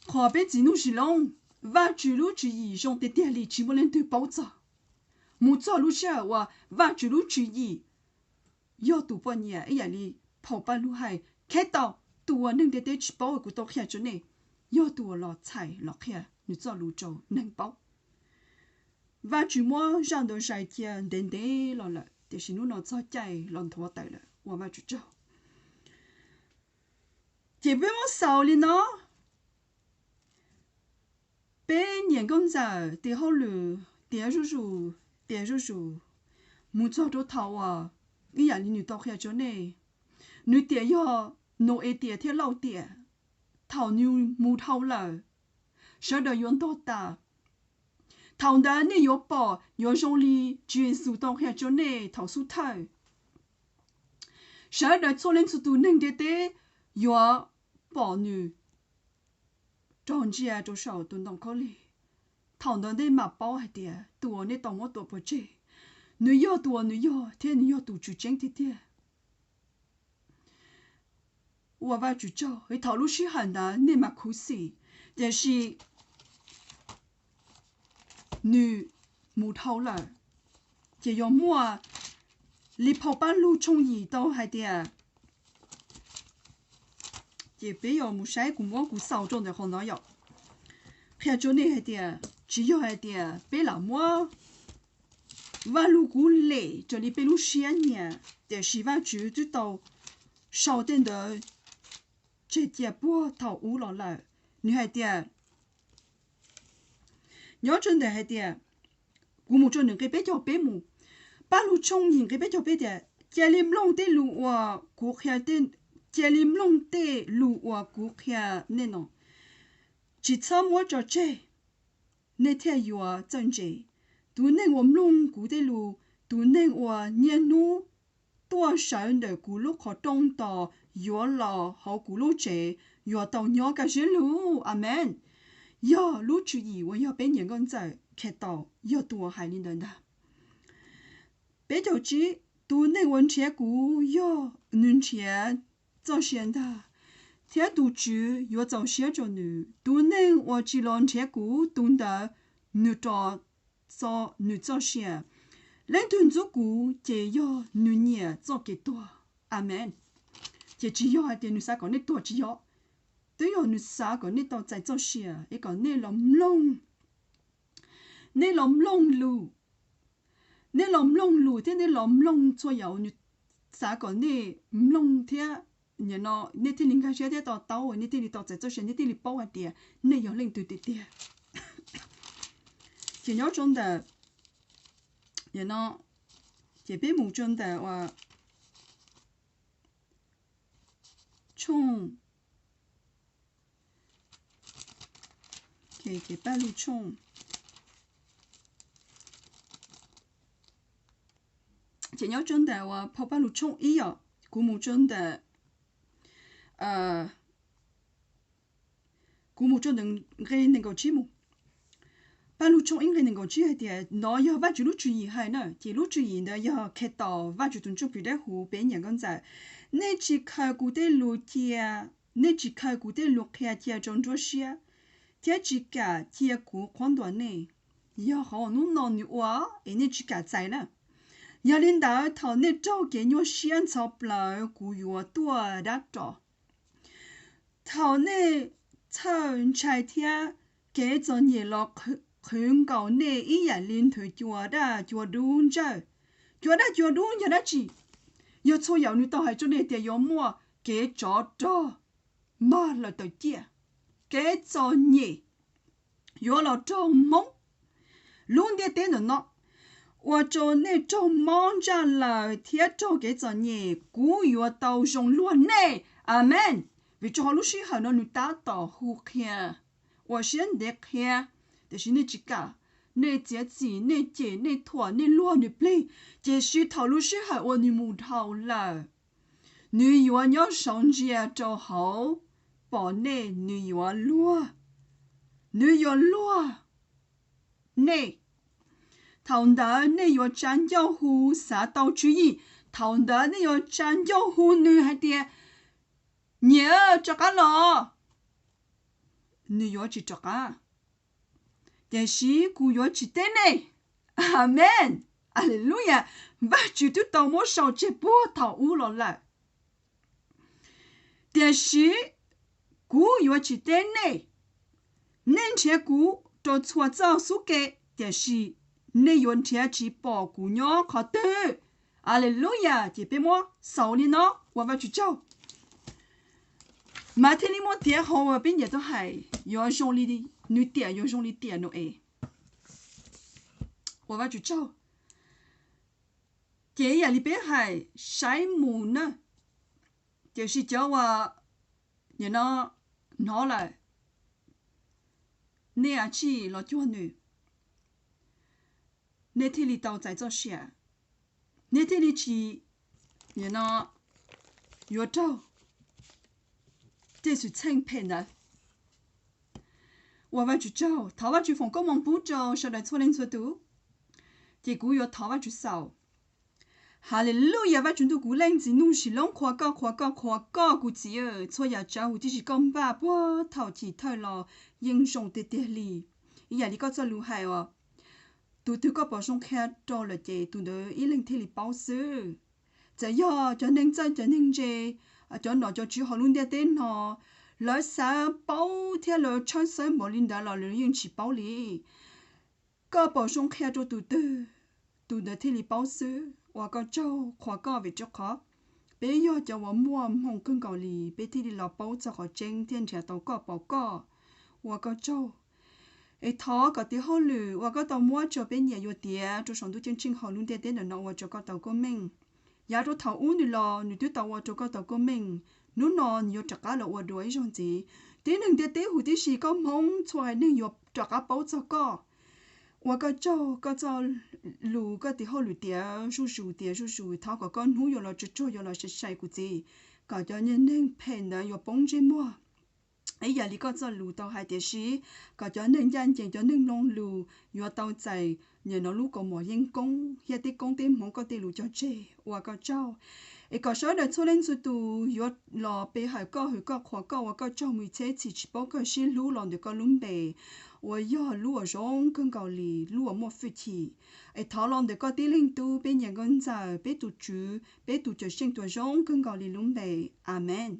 Qhov peb txiv nuj sis loos, Vajtswv lub tswv yim zoo tiag tiag li tsis muaj leej twg paub txog, mus txog lub sij hawm uas Vajtswv lub tswv yim yog tus poj niam ib yam li phau Paj Lug hais, Khetos, tus uas neeg ntiaj teb tsis paub kuv tau qhia rau nej, yog tus uas los txhais los qhia nws txoj lus rau neeg paub. Vajtswv muab zaj ntawd zais cia ntev ntev los lawm tiam sis hnub no txog caij los nthuav tawm lawm, ua Vajtswv tsaug. Ces peb muab xaus li no, peb niam nkauj ntxawm tes hauj lwm tiav zuj zus, tiav zuj zus, mus txog rau thaum uas ib yam li nws tau qhia rau nej, nws tias yog Nau-es tiam thiab Lauj tiam, thaum nws mus dhau lawm, sawv daws yuav ntog tas. Thaum ntawd nej yuav pom yuav zoo li Tswv Yexus tau qhia rau nej thaum xub thawj. Sawv daws txhua leej txhua tus neeg ntiaj teb yuav pom nws rog ntsia rau saum tus ntoo khaub lig. Thaum ntawd nej mam paub hais tias tus uas nej tau muab tua pov tseg, nws yog tus uas nws yog thiab nws yog tus Tswv tseeb tiag tiag. Ua Vajtswv tsaug, thaum lub sij hawm ntawd nej mam khuv xim, tiam sis nws mus dhau lawm, ces yuav muaj li phau Paj Lug tshooj yim tau hais tias, ces peb yuav mus saib, kuv muab kuv xaus rau ntawm qhov no yom, qhia rau nej hais tias tsis yog hais tias peb lam muab Vajluskub lem raws li peb lub siab nyiam, tiam sis Vajtswv twb tau sau tej ntawd tseg cia puag thaum ub los lawm. Nws hais tias, nyob rau ntawm hais tias, kuv mus rau nws nqe peb caug peb mus, Paj Lug tshooj yim nqe peb caug peb tias, cia li mloog tej lus uas kuv qhia, cia li mloog tej lus uas kuv qhia nej no, tsis txhob muab tso tseg, nej thiaj yuav txawj ntse. Tus neeg uas mloog kuv tej lus, tus neeg uas niaj hnub tuaj sawv ntawm kuv lub qhov rooj tos yuav los hauv kuv lub tsev, yuav tau nyob kaj siab lug. Amees. Yog lub tswv yim uas yog peb niam nkauj ntxawm Khetos yog tus uas hais li ntawd ntag. Peb caug tsib, tus neeg uas nrhiav kuv yog nws nrhiav txoj sia ntag, thiab tus Tswv yuav txaus siab rau nws. Tus neeg uas tsis los nrhiav kuv, tus ntawd nws rov txo nws txoj sia. Leej twg ntxub kuv ces yog nws nyiam txoj kev tuag. Amees. Ces tsis yog hais tias nws xav kom nej tuag, tsis yog. Twb yog nws xav kom nej tau txais txoj sia es kom nej los mloog, nej los mloog lus, nej los mloog lus thiab nej los mloog txhua yam uas nws xav kom nej mloog thiab. Nim no nej thiaj li nkag siab thiab to taub, nej thiaj li tau txais txoj sia, nej thiaj li paub hais tias nej yog leej twg tiag tiag. Ces nyob rau ntawm, nim no ces peb mus rau ntawm uas tshooj, ces Paj Lug tshooj, ces nyob rau ntawm uas phau Paj Lug tshooj ib os, kuv mus rau ntawm, kuv mus rau ntawm nqe nees nkaum tsib mus. Paj Lug tshooj ib nqe nees nkaum tsib hais tias, nov yog Vajtswv lub tswv yim hais na, ces lub tswv yim ntawd yog Khetos, Vajtswv tus Ntsuj Plig Dawb Huv peb nyiam nkauj ntxawm. Nej tsis khaws kuv tej lus cia, nej tsis khaws kuv tej lus qhia cia rau nruab siab, thiab tsis kam cia kuv qhuab ntuas nej. Yog qhov uas hnub no nws ua es nej tsis kam txais na. Yog li ntawd, thaum nej raug kev nyuaj siab ntxhov plaws, kuv yuav tuaj dab ros. Thaum nej txhawj ntshai thiab kev txom nyem los qhwv nkaus nej ib yam li nthwv cua daj cua dub ntsawj. Cua daj cua dub yog dab tsi? Yog txhua yam nws tau hais rau nej tias yuav muaj kev tsov rog, mag lawm tawm ciaj, kev txom nyem yuav los raug Hmoob lub ntiaj teb ntawm no, ua rau nej raug mob ntsaj lawm thiab raug kev txom nyem, kuv yuav tau zoo luag nej. Amees. Vim rau qhov lub sij hawm no nws tab tom hu qhia, ua siab ntev qhia, tiam sis nej tsis kam, nej txiav txim, nej cem, nej thuam, nej luag nws plig. Tiam sis thaum lub sij hawm uas nws mus dhau lawm, nws yuav nyob saud ntsia rau hauv, pom nej, nws yuav luag, nws yuav luag nej. Thaum ntawd nej yuav tsa ncauj hu, xav tau tswv yim. Thaum ntawd nej yuav tsa ncauj hu nws hais tias, nyiam, rov qab los. Nws yuav tsis rov qab, tiam sis kuv yuav tsis teb nej. Amees. Aleluyas. Vajtswv twb tau muab sau tseg puag thaum ub los lawm. Tiam sis kuv yuav tsis teb nej. Nej nrhiav kuv rau txhua txoj xub ke, tiam sis nej yuav nrhiav tsis pom kuv nyob qhov twg. Aleluyas. Ces peb muab xaus li no, ua Vajtswv tsaug. Mas thiaj li muaj tiav hauv uas peb nyiam tau hais, yuav zoo li nws tiam, yuav zoo li tiam Nau-es. Ua Vajtswv tsaug. Ces ib yam li peb hais saib mus na, tiam sis cov uas nim no hnov lawm, nej a tsij los cuag nws, nej thiaj li tau txais txoj sia, nej thiaj li tsis, nim no, yuav raug tej xwm txheej phem ntawd. Ua Vajtswv tsaug, thov Vajtswv foom koob hmoov pub rau sawv daws txhua leej txhua tus. Ces kuv yuav thov Vajtswv xaus. Haleluyas, Vajtswv ntuj kuv leej txiv Nuj Sis Loob, qhuas koj, qhuas koj, qhuas koj kuv txiv, txhua yam tsav huv tib si koj npaj puag thaum chiv thawj los yeej zoo tiag tiag li. Ib yam li koj txoj lus hais os, tus twg koj pom zoo qhia rau lawm ces tus ntawd ib leeg thiaj li paub xwb. Txawm yog cov neeg txawj cov neeg ntse, cov nom cov tswv hauv lub ntiaj teb no, lawv xav paub thiab lawv tshawb xawb npaum li ntawd los lawv yeej tsis paub li. Koj pom zoo qhia rau tus twg, tus ntawd thiaj li paub xwb. Ua koj tsaug, qhuas koj vim rau qhov peb yog cov uas muaj hmoo kawg nkaus li, peb thiaj li los paub txog qhov tseeb thiab nrhiav tau koj pom koj. Ua koj tsaug. Es thov kom tiv hauj lwm uas koj tau muab rau peb nyiam yuav tiav rau saum ntuj ceeb tsheej hauv lub ntiaj teb ntawm no ua rau koj tau koob meej. Yav rau thaum ub nws los nws twb tau ua rau koj tau koob meej, hnub no nws yuav rov qab los ua dua ib zaug ntxiv. Tib neeg ntiaj teb huv tib si, koj Hmoob txhua haiv neeg yuav rov qab paub txog koj. Ua koj tsaug, koj txoj lus koj tiv hauj lwm tiav zuj zus tiav zuj zus, thov kom koj hnub yuav los tsuag tsuag yuav los sai sai kuv txiv, kom cov neeg phem ntawd yuav poob ntsej muag ib yam li koj txoj lus tau hais, tiam sis kom cov neeg ncaj ncees, cov neeg mloog lus yuav tau txais nim no lub kaus mom yeeb koob thiab tej koob tej hmoov koj tej lus cog tseg. Ua koj tsaug. Es kom sawv daws txhua leej txhua tus yuav los pe hawm koj, hwm koj, qhuas koj, ua koj tsaug mus txhiab txhis tsis paub kawg, sib hlub los ntawm koj lub npe uas yog lub uas zoo kawg nkaus li, lub uas muaj hwj chim. Es thov los ntawm koj tib leeg tub, peb nyiam nkauj ntxawm, peb tus Tswv, peb tus Cawm Seej uas zoo kawg nkaus li lub npe. Amees.